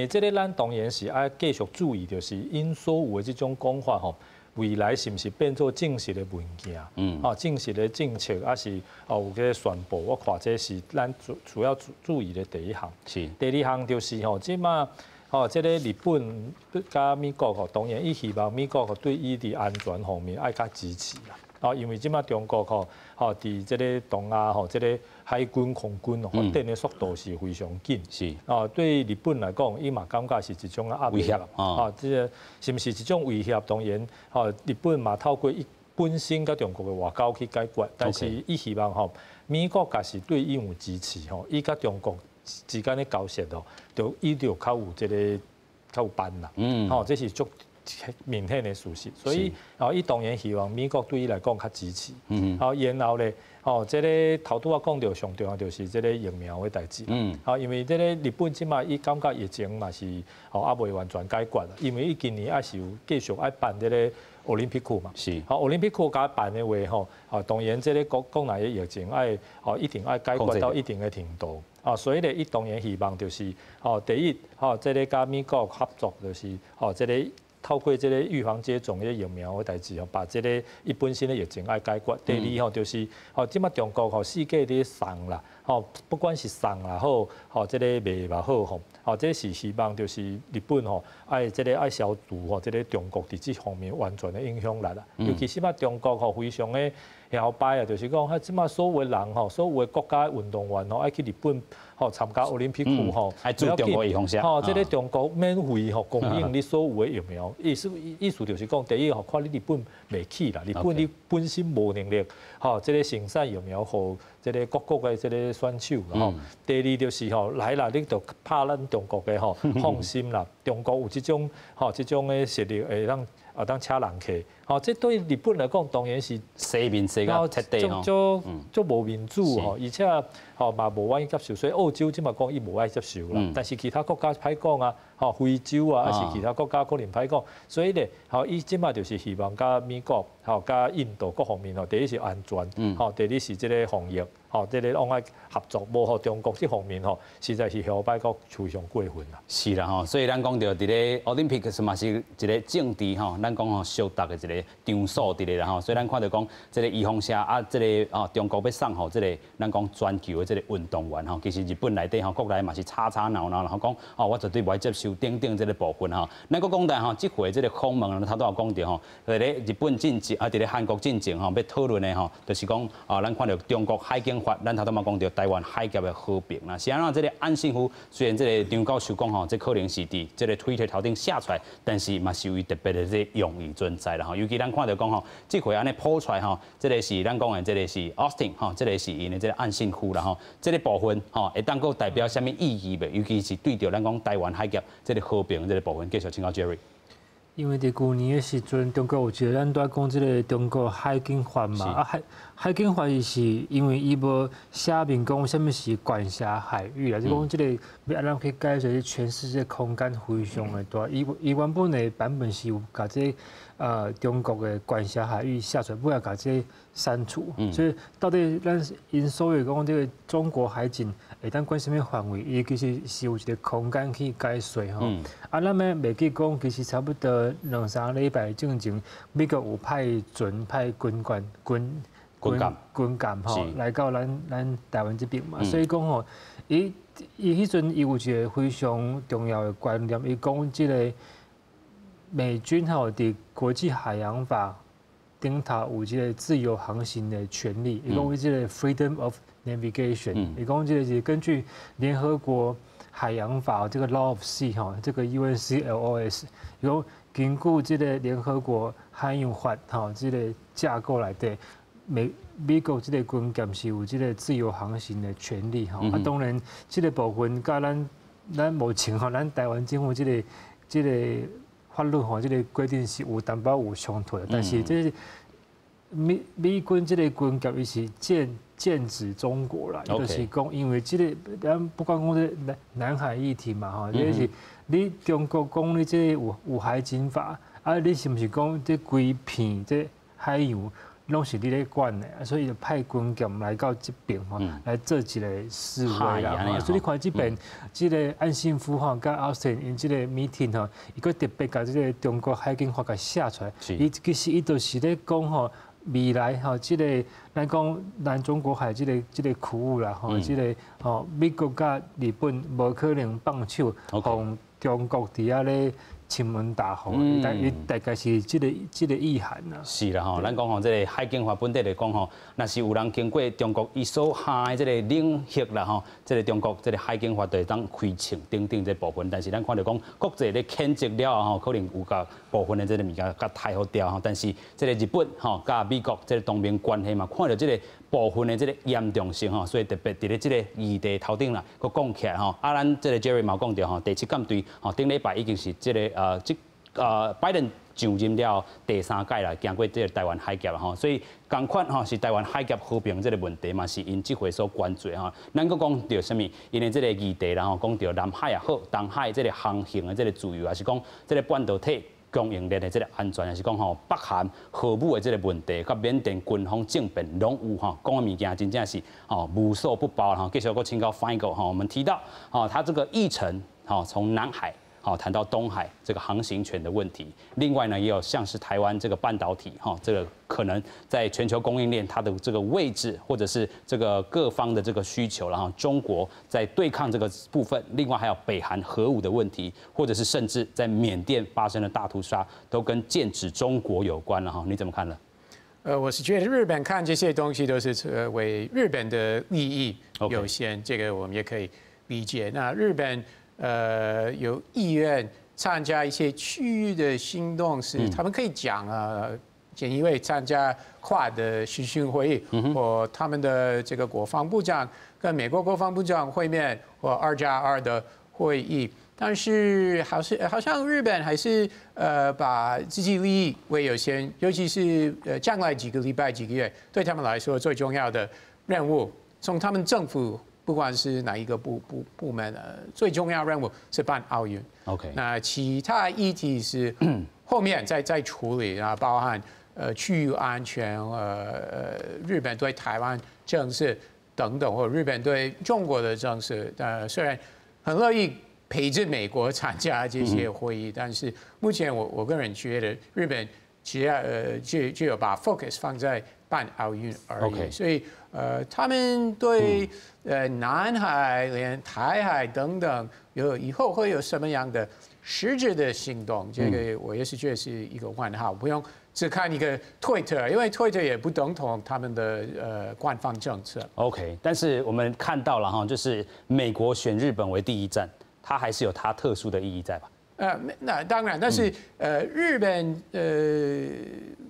Speaker 4: 這個咱當然是愛繼續注意，就是𪜶所有的這種講法吼，未來是毋是變做正式的文件？哦，正式的政策，抑是哦有個宣布？我看這是咱主主要注注意的第一項。第二項就是吼，這馬吼，這個日本佮美國吼，當然伊希望美國吼對伊佇安全方面愛較支持啦。哦，因為這馬中國吼，吼佇這個東亞吼，這個海軍空軍發展的速度是非常緊。哦，對日本來講，伊嘛感覺是一種壓力。
Speaker 1: 威脅。
Speaker 4: 哦，這個是毋是一種威脅？當然，吼，日本嘛透過伊本身佮中國的外交去解決，但是伊希望吼，美國若是對伊有支持吼，伊佮中國之間的交涉哦，就伊就較有這個較有辦啦。吼，這是足明顯的事實，所以哦，伊當然希望美國對伊來講較支持。好，然後咧，哦，這个頭拄仔講著上重要就是這个疫苗的代誌。好，因為這个日本這馬伊感覺疫情嘛是哦猶未完全解決，因為伊今年還是有繼續愛辦這个奧林匹克嘛。好，奧林匹克共辦的話吼，哦，當然這个國內的疫情愛哦一定愛解決到一定的程度。啊，所以咧，伊當然希望就是哦，第一，吼，這个佮美國合作就是哦，這个透過這个預防接種的疫苗的代誌吼，把這个伊本身的疫情愛解決。第二吼，就是吼，這馬中國吼四界佇送啦，吼，不管是送也好，吼，這个賣也好吼，吼，這是希望就是日本吼愛這个愛消除吼，這个中國佇這方面完全的影響力啦。尤其是這馬中國吼非常的搖擺啊，就是講，彼這馬所有的人吼，所有的國家運動員吼，愛去日本吼參加奧林匹克吼，
Speaker 1: 愛注中國預防射。
Speaker 4: 吼，這个中國免費吼供應你所有的疫苗，意思就是講，第一吼，看你日本袂起啦，日本你本身無能力，吼，這个生產疫苗予這个各國的這个選手吼。第二就是吼，來啦，你就拍咱中國的吼，放心啦，中國有這種吼這種的實力會當啊當請人客，吼，這對日本來講當然是
Speaker 1: 洗面洗到徹底吼，
Speaker 4: 足足無面子吼，而且吼嘛無願意接受，所以澳洲這馬講伊無愛接受啦，但是其他國家歹講啊，吼非洲啊，抑是其他國家可能歹講，所以咧，吼伊這馬就是希望佮美國、吼佮印度各方面吼，第一是安全，吼，第二是這个防疫，吼，這个攏愛合作，無予中國這方面吼，實在是搖擺閣非常過分啦。
Speaker 1: 是啦吼，所以咱講著佇咧奧林匹克嘛是一个政治吼，咱講吼相鬥的一个場所佇咧啦吼，所以咱看著講這个預防射啊，這个哦中國欲送予這个咱講全球的這个運動員吼，其實日本內底吼國內嘛是吵吵鬧鬧，然後講哦我絕對無愛接受等等這个部分吼。咱閣講到吼，這回這个訪問，頭拄有講著吼，佇咧日本進前啊，佇咧韓國進前吼，欲討論的吼，就是講啊，咱看著中國海警法，咱頭拄嘛講著台灣海峽的和平啦。是按怎這个岸信夫雖然這个張教授講吼，這可能是佇這个推特頭頂寫出來，但是嘛是有伊特別的這个用意存在啦吼。尤其咱看著講吼，這回按呢鋪出來吼，這个是咱講的這个是 Austin 吼，這个是𪜶的這个岸信夫啦吼，這个部分吼會當閣代表啥物意義袂？尤其是對著咱講台灣海峽這个和平這个部分，繼續請教 Jerry。
Speaker 3: 因為佇舊年的時陣，中國有一个咱拄仔講這个中國海警法嘛，啊海警法伊是因為伊無寫明講啥物是管轄海域啊，就講這个欲按怎去解釋，全世界空間非常的大。伊原本的版本是有共這中國的管轄海域寫出來，尾仔共這刪除。所以到底咱𪜶所謂講這个中國海警會當管啥物範圍，伊其實是有一个空間去解說吼。啊，咱欲袂記講，其實差不多兩三禮拜進前，美國有派船派軍艦軍
Speaker 1: 軍
Speaker 3: 軍艦吼來到咱台灣這邊嘛，所以講吼，伊彼陣伊有一个非常重要的觀念，伊講這个美軍吼佇國際海洋法頂頭有這个自由航行的權利，伊講這个 freedom of navigation，伊講這个是根據聯合國海洋法這个 law of sea 吼，這个 UNCLOS，伊講根據這个聯合國海洋法吼這个架構內底，美國這个軍艦是有這个自由航行的權利吼。啊，當然這个部分佮咱目前吼，咱台灣政府這个法律吼，這个規定是有淡薄有衝突的，但是這是美軍這个軍艦伊是劍指中國啦，就是講因為這个咱不管講這南海議題嘛吼，這是你中國講你這個有海警法，啊，你是毋是講這規片這海洋攏是你咧管的？所以就派軍艦來到這邊吼，來做一个示威啦。所以你看這邊這个岸信夫吼，佮奧斯汀𪜶這个 meeting 吼，伊閣特別共這个中國海警法共寫出來。伊其實伊就是咧講吼，未來吼，這个咱講南中國海這个區域啦，吼，這个吼美國佮日本無可能放手，予中國佇遐咧侵門踏戶，伊大概是這个意涵啦。
Speaker 1: 是啦吼，咱講吼，這个海警法本底來講吼，若是有人經過中國伊所下的這个領域啦吼，這个中國這个海警法就會當開槍等等這部分。但是咱看著講國際咧譴責了後吼，可能有共部分的這个物件共剔予掉吼。但是這个日本吼佮美國這个同盟關係嘛，看著這个部分的這个嚴重性吼，所以特別佇咧這個議題頭頂啦，閣講起來吼。啊，咱這个 Jerry 嘛講著吼，第七艦隊吼，頂禮拜已經是這个這。拜登上任了第三屆啦，行過這个台灣海峽吼，所以仝款吼是台灣海峽和平這个問題嘛，是𪜶這回所關注吼。咱閣講著啥物？𪜶的這个議題，然後講著南海也好，東海這个航行的這个自由，抑是講這个半導體供應鏈的這个安全，抑是講吼北韓核武的這个問題，佮緬甸軍方政變攏有吼，講的物件真正是吼無所不包吼。繼續閣請教范哥吼，我們提到吼，他這個議程吼從南海，好，談到東海這個航行權的問題，另外呢，也有像是台灣這個半導體，哈，這個可能在全球供應鏈它的這個位置，或者是這個各方的這個需求，然後中國在對抗這個部分，另外還有北韓核武的問題，或者是甚至在緬甸發生的大屠殺，都跟劍指中國有關了哈，你怎麼看呢？
Speaker 5: 我是覺得日本看這些東西都是為日本的利益優先，這個我們也可以理解。那日本有意願參加一些區域的行動，是他們可以講啊，菅義偉參加 QUAD 的視訊會議，或他們的這個國防部長跟美國國防部長會面，或2加2的會議。但是好像日本還是把自己利益為優先，尤其是將來幾個禮拜幾個月，對他們來說最重要的任務，從他們政府，不管是哪一個部門，最重要任務是辦奧運。 那其他議題是後面再處理啊，包含區域安全，日本對台灣政策等等，或日本對中國的政策。雖然很樂意陪着美國參加這些會議，但是目前我個人覺得日本只要就有把 focus 放在辦奧運而已。 所以他們對南海、連台海等等，有以後會有什麼樣的實質的行動？這個我也是覺得是一個問號，不用只看一個 Twitter，因為 Twitter 也不等同他們的官方政策。
Speaker 1: OK，但是我們看到了哈，就是美國選日本為第一站，它還是有它特殊的意義在吧？
Speaker 5: 那當然，但是日本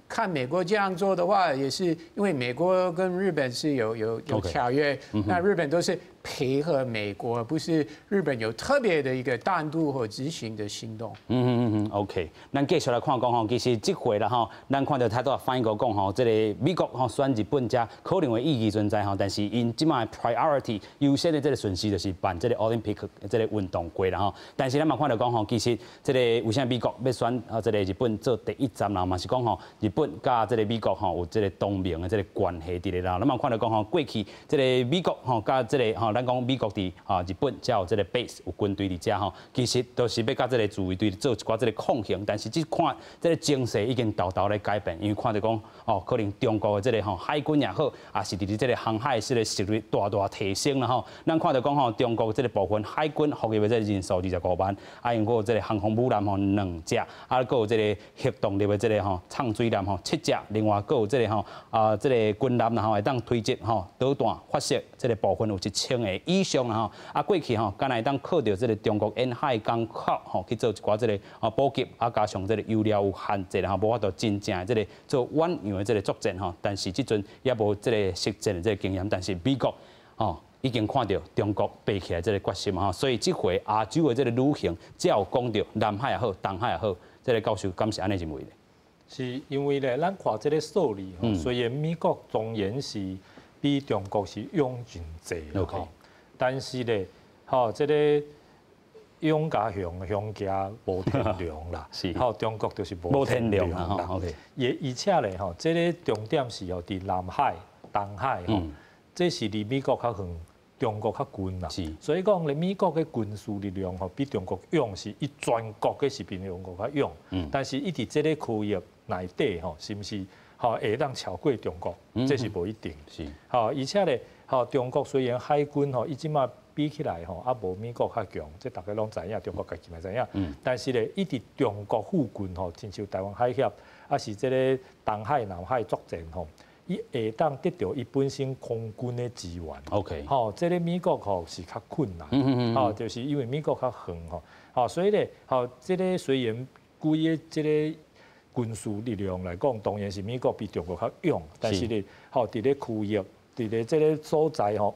Speaker 5: 看美國這樣做的話，也是因為美國跟日本是有條約，那日本都是配合美國，不是日本有特別的一個單獨或執行的行動。
Speaker 1: 嗯嗯嗯嗯，OK。咱繼續來看講吼，其實這回啦吼，咱看著頭拄仔翻譯講吼，這个美國吼選日本遮可能會意義存在吼，但是𪜶這擺 priority 優先的這个順序就是辦這个 Olympic 這个運動會啦吼。但是咱嘛看著講吼，其實這个為啥美國欲選啊這个日本做第一站啦，嘛是講吼，日本佮這个美國吼有這个同盟的這个關係佇咧啦。咱嘛看著講吼，過去這个美國吼佮這个吼，咱講美國佇吼日本才有這个 base 有軍隊佇遮吼，其實都是欲佮這个自衛隊做一寡這个抗衡。但是這看這个情勢已經沓沓咧改變，因為看著講哦，可能中國的這个吼海軍也好，抑是佇咧這个航海這个實力大大提升啦吼。咱看著講吼，中國這个部分海軍服役的這个人數25萬，啊，𪜶閣有這个航空母艦吼兩隻，啊，閣有這个核動力的這个吼藏水艦吼七隻，另外閣有這个吼啊這个軍艦啦吼會當推進吼導彈發射這个部分有1000個以上啦吼。啊，過去吼敢若會當靠著這个中國沿海港口吼去做一寡這个啊補給，啊加上這个油料有限制吼，無法度真正的這个做遠洋的這个作戰吼。但是這陣猶無這个實戰的這个經驗，但是美國吼已經看著中國爬起來這个決心吼，所以這回亞洲的這个旅行，只要講著南海也好，東海也好，這个教授敢是按呢認為的？
Speaker 4: 是因為咧，咱看這个數字吼，雖然美國當然是比中國是勇真濟吼，但是咧，吼，這个勇共熊，熊驚無天良啦，吼，中國就是無天良啦。 也而且咧，吼，這个重點是吼，佇南海、東海吼，這是離美國較遠，中國較近啦。所以講咧，美國的軍事力量吼，比中國勇是伊全國的是比中國較勇。但是伊佇這个區域內底吼，是毋是吼會當超過中國？這是無一定。吼，而且咧，吼，中國雖然海軍吼，伊這擺比起來吼，猶無美國較強，這大家攏知影，中國家己嘛知影。但是咧，伊佇中國附近吼，親像台灣海峽，抑是這个東海、南海作戰吼，伊會當得著伊本身空軍的支援。 吼，這个美國吼是較困難。吼，就是因為美國較遠吼，吼，所以咧，吼，這个雖然規个這个軍事力量來講，當然是美國比中國較勇，但是咧，吼，佇咧區域，佇咧這个所在吼，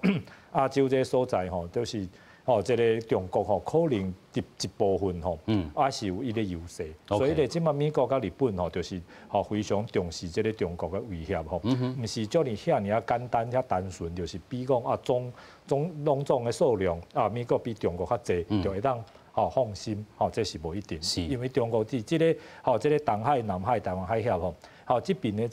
Speaker 4: 亞洲這个所在吼，就是吼，這个中國吼，可能佇一部分吼，也是有伊的優勢。所以咧，這擺美國佮日本吼，就是吼非常重視這个中國的威脅吼，毋是遮爾遐爾仔簡單遐單純，就是比講啊總總攏總的數量啊，美國比中國較濟，就會當吼放心吼，這是無一定。因為中國佇這个吼，這个東海、南海、台灣海峽吼，吼這邊的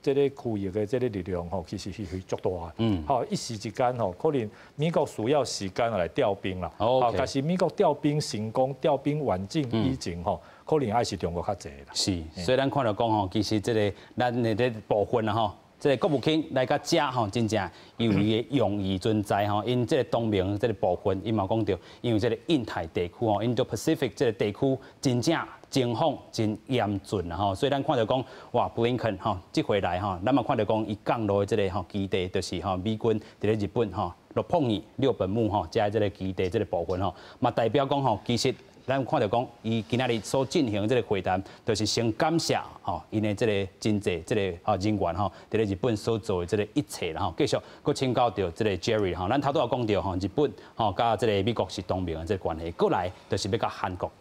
Speaker 4: 這个區域的這个力量吼，其實是足大的。吼，一時之間吼，可能美國需要時間來調兵啦。但是美國調兵成功、調兵完整以前吼，可能還是中國較濟啦。
Speaker 1: 是，所以咱看著講吼，其實這个咱的這部分啦吼，這个國務卿來到遮吼，真正有伊的用意存在吼。𪜶這个同盟這个部分，伊嘛講著，因為這个印太地區吼，Indo-Pacific 這个地區真正情況真嚴峻啦吼，所以咱看著講，哇，布林肯吼，這回來吼，咱嘛看著講，伊降落的這个吼基地，就是吼美軍佇咧日本吼六本木六本木吼，遮這个基地這个部分吼，嘛代表講吼，其實咱看著講，伊今仔日所進行這个會談，就是先感謝吼，𪜶的這个真濟這个吼人員吼，佇咧日本所做的這个一切啦吼。繼續閣請教著這个 Jerry 吼，咱頭拄仔講著吼，日本吼佮這个美國是同盟的這个關係，過來就是欲佮韓國。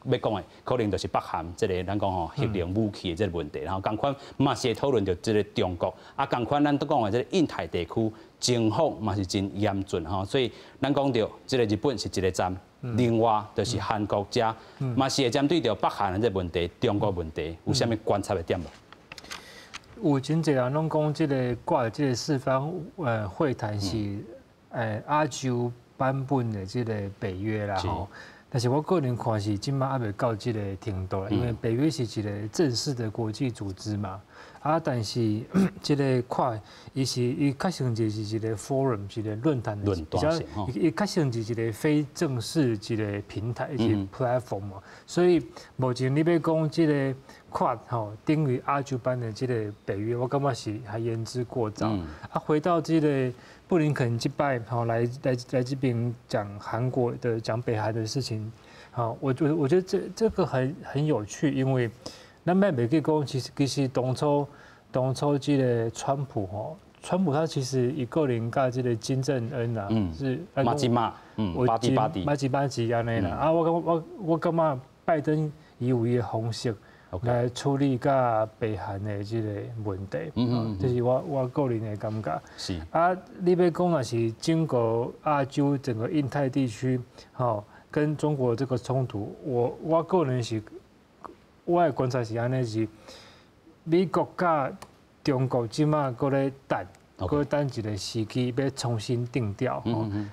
Speaker 1: 欲講的可能就是北韓這个咱講吼核能武器的這个問題，然後仝款嘛是會討論著這个中國，啊仝款咱都講的這个印太地區情況嘛是真嚴峻吼，所以咱講著這个日本是一个站，另外就是韓國遮嘛是會針對著北韓的這个問題、中國問題，有啥物觀察的點無？
Speaker 3: 有真濟人攏講這个掛這个四方會談是亞洲版本的這个北約啦吼。但是我個人看是這擺猶未到這個程度，因為北約是一個正式的國際組織嘛。啊，但是這个看，伊是伊較像是一個 forum，一個論壇，
Speaker 1: 比較
Speaker 3: 伊較像是一個非正式一個平台，一個 platform 嘛。所以目前你欲講這个 Quad 吼，等於亞洲版的這个北約，我感覺是還言之過早。啊，回到這个布林肯這擺吼來這邊講韓國的講北韓的事情，好，我覺得這個很有趣，因為咱欲袂記講，其實當初這个川普吼，川普他其實伊個人佮這个金正恩啊，是
Speaker 1: 麻吉馬，巴蒂巴蒂，
Speaker 3: 麻吉巴吉按呢啦。啊，我感覺拜登伊有伊的方式來處理佮北韓的這个問題，這是我個人的感覺。啊，你欲講若是整個亞洲整個印太地區，吼，跟中國這個衝突，我個人是，我的觀察是按呢是，美國佮中國這擺閣咧等，閣等一個時機欲重新定調。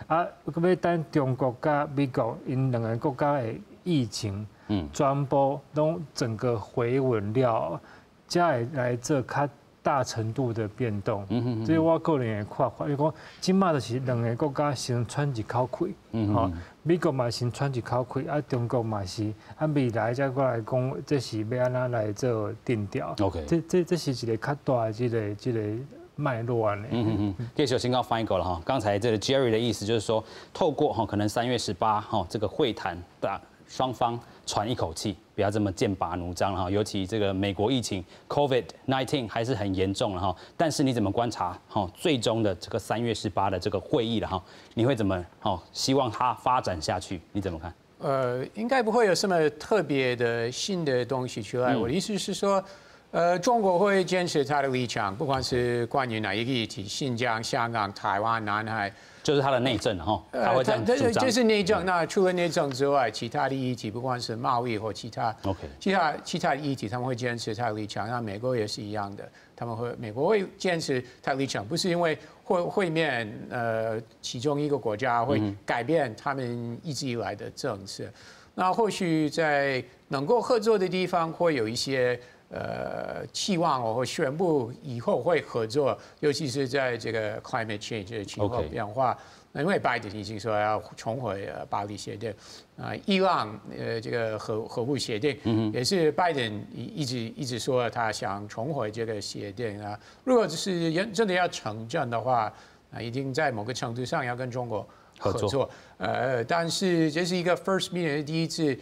Speaker 3: 啊，閣欲等中國佮美國𪜶兩个國家的疫情，全部攏整個回穩了，才會來做較大程度的變動。這是我個人的看法。因為講這擺就是兩个國家先喘一口氣，吼，美國嘛先喘一口氣，啊，中國嘛是，啊，未來才閣來講，這是欲按怎來做定調。 這是一個較大的這個脈絡按呢。
Speaker 1: 嗯嗯，繼續先講翻譯過了哈。剛才這個 Jerry 的意思就是說，透過哈可能3月18號這個會談的雙方喘一口氣，不要這麼劍拔弩張哈。尤其這個美國疫情 COVID-19 還是很嚴重了哈。但是你怎麼觀察哈最終的這個三月十八的這個會議了哈？你會怎麼哈希望它發展下去？你怎麼看？
Speaker 5: 應該不會有什麼特別的新的東西出來。我的意思是說，中國會堅持他的立場，不管是關於哪一個議題，新疆、香港、台灣、南海，
Speaker 1: 就是他的內政哈，他會這樣主張。
Speaker 5: 這是內政。那除了內政之外，其他的議題，不管是貿易或其他 其他的議題，他們會堅持他的立場。那美國也是一樣的，他們會美國會堅持他的立場，不是因為會面，其中一個國家會改變他們一直以來的政策。那或許在能夠合作的地方，會有一些期望或宣布以後會合作，尤其是在這個 climate change 氣候變化。那因為拜登已經說要重回巴黎協定，啊，伊朗這個核武協定也是拜登一直說他想重回這個協定啊。如果是真的要成真的話，啊，一定在某個程度上要跟中國合作。但是這是一個 first meeting，第一次，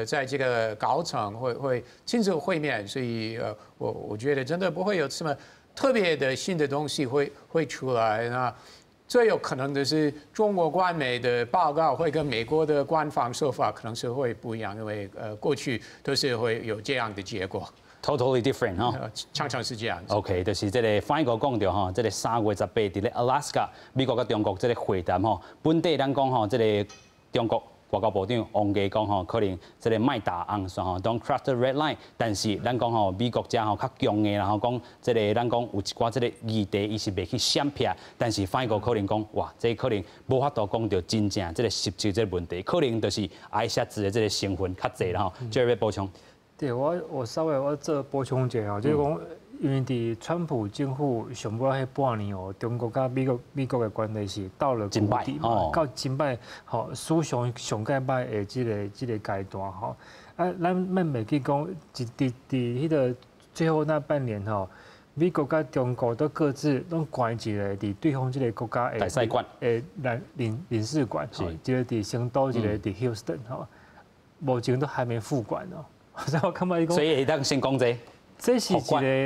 Speaker 5: 在這個高層會親自會面，所以我覺得真的不會有什麼特別的新的東西會出來。那最有可能的是中國官媒的報告會跟美國的官方說法可能是會不一樣，因為過去都是會有這樣的結果。
Speaker 1: Totally different 吼，
Speaker 5: 常常是這樣。
Speaker 1: OK，就是這个翻譯講著吼，這个3月18佇咧 Alaska 美國佮中國這个會談吼，本底咱講吼，這个中國外交部長王毅講吼，可能這个莫踏紅線吼，Don't cross the red line。但是咱講吼，美國遮吼較強硬，然後講這个咱講有一寡這个議題，伊是袂去閃避。但是反過可能講，哇，這可能無法度講著真正這个實質這个問題，可能就是愛寫字的這个成分較濟啦吼。這位補充。
Speaker 3: 對，我稍微我做補充一下吼，就是講，因為佇川普政府上尾彼半年哦，中國佮美國的關係是到了谷底嘛，到真歹吼，史上上蓋歹的這个階段吼。啊，咱免袂記講，佇佇彼个最後那半年吼，美國佮中國都各自攏關一个佇對方這个國家的
Speaker 1: 大使館
Speaker 3: 的領事館，一个佇成都，一个佇休斯頓吼，目前都還沒復館哦。所以我感覺伊講，
Speaker 1: 所以會當先講這，
Speaker 3: 這是一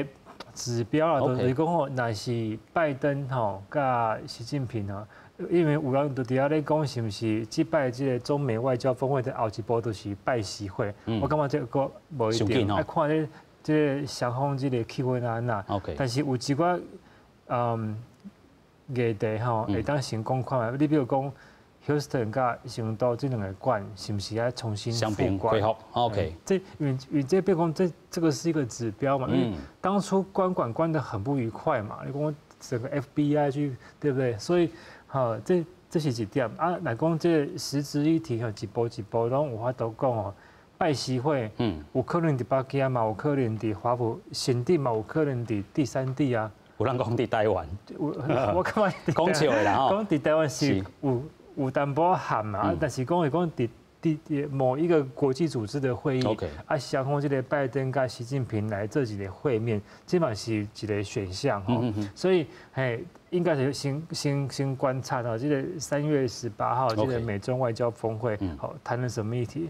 Speaker 3: 个指標啊，就是講吼，若是拜登吼佮習近平吼，因為有人就佇遐咧講，是毋是這擺這个中美外交峰會的後一步就是拜習會？我感覺這個無一定，愛看咧這个雙方這个氣氛按怎。但是有一寡議題吼，會當先講看覓。你比如講，休斯頓佮成都這兩个館，是毋是愛重新復館
Speaker 1: 恢復？OK。
Speaker 3: 這因為這變講這個是一個指標嘛，因為當初關館關得很不愉快嘛，你講整個 FBI 去，對不對？所以，吼，這是一點啊。來講這實質議題吼，一步一步攏有法度講哦。拜習會，有可能佇北京嘛，有可能佇華府新地嘛，有可能佇第三地啊。
Speaker 1: 有人講佇台灣，
Speaker 3: 我感覺
Speaker 1: 講笑的啦吼。
Speaker 3: 講佇台灣是有淡薄含啊，但是講是講佇某一個國際組織的會議，啊，雙方這个拜登佮習近平來這幾個會面，這嘛是一個選項吼。所以，嘿，應該是先觀察到這个3月18號這個美中外交峰會，好談了什麼議題？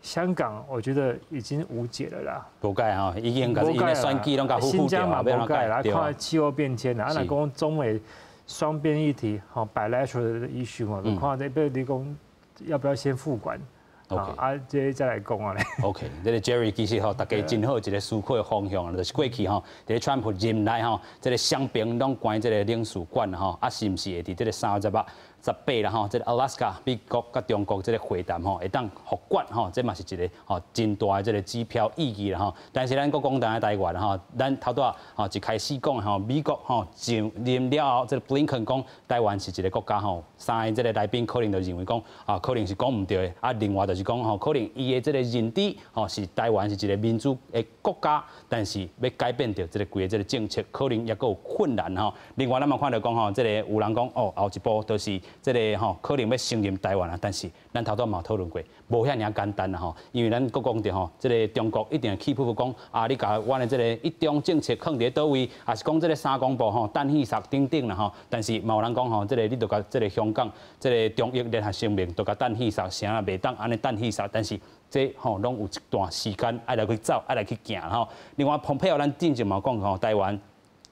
Speaker 3: 香港我覺得已經無解了啦。
Speaker 1: 無解吼，已經共𪜶的選舉攏共
Speaker 3: 新疆嘛無解啦，看氣候變遷啦，啊，若講中美雙邊議題，吼，bilateral 的 issue 嘛，看這邊你講要不要先復館？
Speaker 1: OK，
Speaker 3: 啊，這再來講啊咧。
Speaker 1: OK，這个 Jerry 其實吼，大家真好一个思考的方向，就是過去吼，佇咧川普任內吼，這个雙邊攏關這个領事館吼，啊，是毋是會佇這个3月18啦吼，這个 Alaska 美國佮中國這个會談吼，會當復館吼，這嘛是一个吼真大的這个指標意義啦吼。但是咱閣講轉來台灣吼，咱頭拄仔吼一開始講吼，美國吼上任了後，這个布林肯講台灣是一个國家吼，三个這个來賓可能就認為講啊，可能是講毋對的，啊，另外就是講吼，可能伊的這个認知吼是台灣是一个民主的國家，但是欲改變著這个規个這个政策，可能猶閣有困難吼。另外，咱嘛看著講吼，這个有人講哦，後一步就是這个吼，可能欲承認台灣啊，但是咱頭拄嘛討論過，無遐爾簡單啦吼，因為咱閣講著吼，這个中國一定會起伏講啊，你共阮的這个一中政策囥佇咧佗位，抑是講這个三公部吼，等戲殺等等啦吼。但是嘛有人講吼，這个你著共這个香港這个中英聯合聲明，著共等戲殺，啥袂當按呢等戲殺，但是這吼攏有一段時間愛來去走，愛來去行吼。另外，蓬佩奧咱之前嘛講吼，台灣。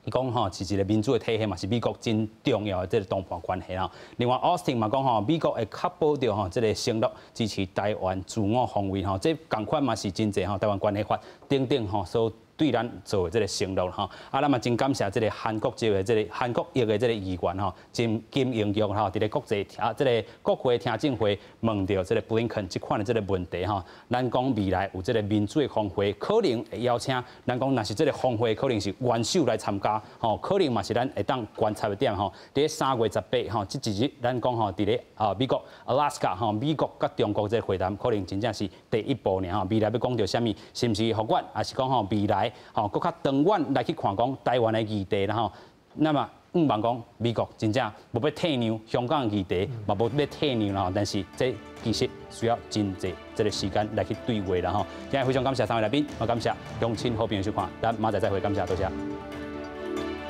Speaker 1: 伊講吼是一个民主的體系嘛，是美國真重要的這个同伴關係啦。另外，奧斯汀嘛講吼，美國會確保著吼這个承諾支持台灣自我防衛吼，這仝款嘛是真濟吼台灣關係法等等吼所對咱做的這个承諾吼。啊，咱嘛真感謝這个韓國籍的這个韓國裔的這个議員吼，金金英玉吼，佇咧國際啊這个國會聽證會問著這个布林肯這款的這个問題吼。咱講未來有這个民主的峰會，可能會邀請咱講，若是這个峰會可能是元首來參加吼，可能嘛是咱會當觀察的點吼。佇咧3月18吼，這一日咱講吼，佇咧啊美國 Alaska 吼，美國佮中國這个會談，可能真正是第一步爾吼。未來欲講著啥物，是毋是復館，抑是講吼未來吼，閣較長遠來去看講台灣的議題啦吼。那麼，向望講美國真正無欲退讓香港的議題，嘛無欲退讓啦吼。但是這其實需要真濟這个時間來去對話啦吼。今日非常感謝三位來賓，也感謝鄉親好朋友收看，咱明仔載再會，感謝多謝，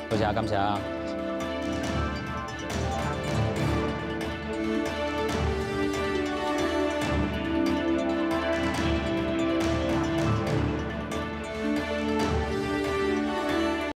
Speaker 1: 多謝感謝。